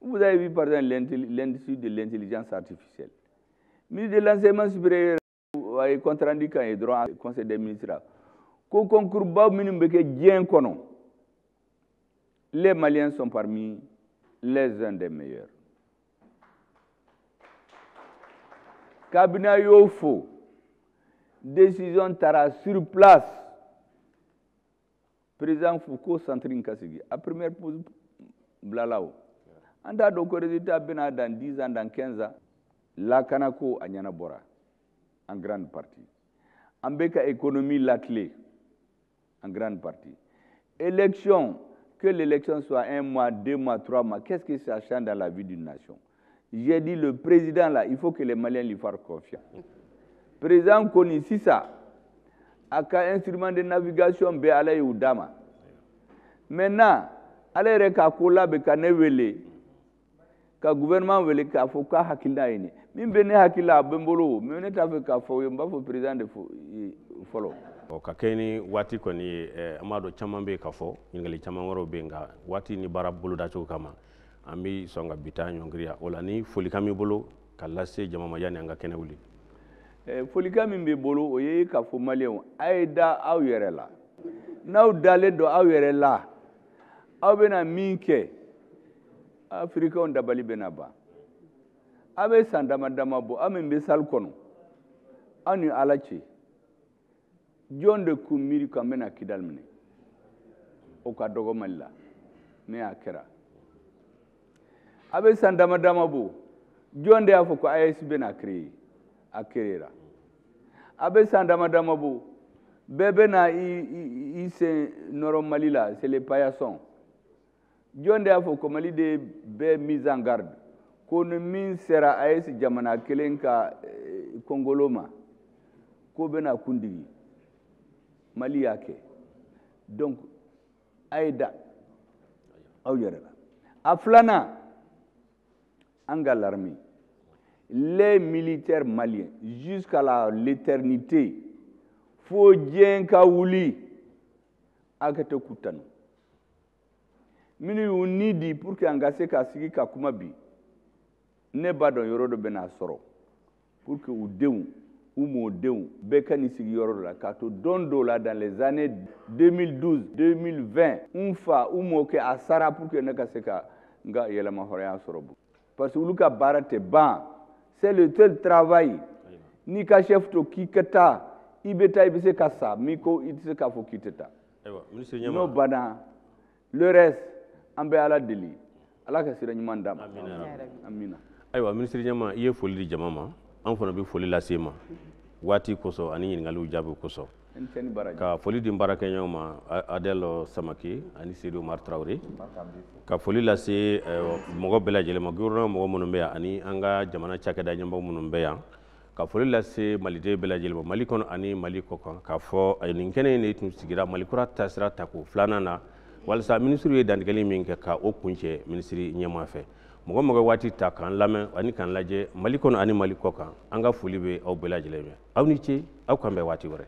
Vous avez vu par exemple l'industrie de l'intelligence artificielle. Ministre de l'enseignement supérieur a ye compte rendu kan ye dɔrɔn conseil des ministres la. Ko concours baw minnu bɛ kɛ diɲɛ kɔnɔ, les Maliens sont parmi les uns des meilleurs. Kabini a y'o fo, décision taara sur place. Président fo ko centre in ka sigi. A première pause bilala o. An t'a dɔn ko résultat bɛna dans 10 ans, dans 15 ans. Lakanako a ɲɛnabɔra en grande partie. An bɛ ka économie latile en grande partie. Élection, que l'élection soit 1 mois, 2 mois, 3 mois, qu'est-ce que ça change dans la vie d'une nation? J'ai dit le président là, il faut que les Maliens lui fassent confiance. Président koni sisan, a ka instrument de navigation bɛ Ala y'u d'a ma. Maintenant, ale yɛrɛ k'a ko labɛn ka ne wele, ka gouvernement wele k'a fɔ k'a hakilina ye nin. Min bɛ ne hakili la, a bɛ n bolo, mais ne t'a fɛ k'a fɔ ye, n b'a fɔ président de fɔlɔ. Ɔ, ka kɛ ni waati kɔni ye, an b'a dɔn caman bɛ yen ka fɔ, ɲininkali caman wɛrɛw bɛ yen, nka waati ni baara bolodacogo kama, an bɛ sɔn ka bi taa ɲɔngiri. O la ni folikan b'i bolo ka lase jama ma yanni an ka kɛnɛ wuli. Folikan min b'i bolo, o ye k'a fɔ Maliyɛnw, a ye da aw yɛrɛ la. N'aw dalen don aw yɛrɛ la, aw bɛna min kɛ, Afirikɛnw dabali bɛna ban. Aw bɛ san dama dama bɔ, aw min bɛ salle kɔnɔ, aw ni Ala cɛ, jɔn de kun miiri k'an bɛna Kidali minɛ? O ka dɔgɔ Mali la, ne y'a kɛra. A bɛ san dama dama bɔ, jɔn de y'a fɔ ko AES bɛna créer? A créera. A bɛ san dama dama bɔ, bɛɛ bɛna i sen nɔrɔ Mali la, c'est le paillasson. Jɔn de y'a fɔ ko Mali de bɛɛ mise en garde ko ni min sera AES jamana kelen ka kɔngolo ma, ko bɛna kundigi? Mali y'a kɛ. Donc a ye da aw yɛrɛ la. A filanan, an ka l'armée, les militaires maliens jusqu'à l'éternité, fo diɲɛ ka wuli, a ka tɛ k'u tanu. Minnu y'u ni di pour que an ka se ka sigi ka kuma bi, ne b'a dɔn yɔrɔ dɔ bɛna sɔrɔ pour que u denw, u mɔdenw bɛɛ ka nin sigi yɔrɔ dɔ la, k'a to don dɔw la dans les années 2012, 2020, n fa, u mɔkɛ a sara pour que ne ka se ka n ka yɛlɛma hɔrɔnya sɔrɔ. Parce que olu ka baara tɛ ban, c'est le seul travail. N'i ka chef to k'i ka taa, i bɛ taa, i bɛ se ka sa, min ko i tɛ se k'a fɔ k'i tɛ taa. Ayiwa, minisiri ɲɛmaa. N'o banna, le reste, an bɛ Ala deli, Ala ka sira ɲuman d'a ma. Amina. Ayiwa, minisiri ɲɛmaa, i ye foli di jama ma, an fana bɛ foli lase i ma waati kosɔn ani ɲininkaliw jaabi kosɔn. N cɛ ni baraji. Ka foli di n baarakɛɲɔgɔn ma, Adel Samake ani Seydou Umar Traoré. Ka foli lase mɔgɔ bɛɛ lajɛlen ma, gouvernement mɔgɔ minnu bɛ yan ani an ka jamana cakɛda ɲɛmɔgɔ minnu bɛ yan. Ka foli lase maliden bɛɛ lajɛlen ma, Mali kɔnɔ ani Mali kɔ kan, k'a fɔ nin kɛnɛ in de tun sigira Mali kura taasira tako filanan na. Walasa minisiriw ye dantigɛli min kɛ ka o kuncɛ minisiri ɲɛmaa fɛ. Mɔgɔ mɔgɔ waati ta k'an lamɛn ani k'an lajɛ Mali kɔnɔ ani Mali kɔ kan, an ka foli bɛ aw bɛɛ lajɛlen ye. Aw ni ce, aw k'an bɛn waati wɛrɛ.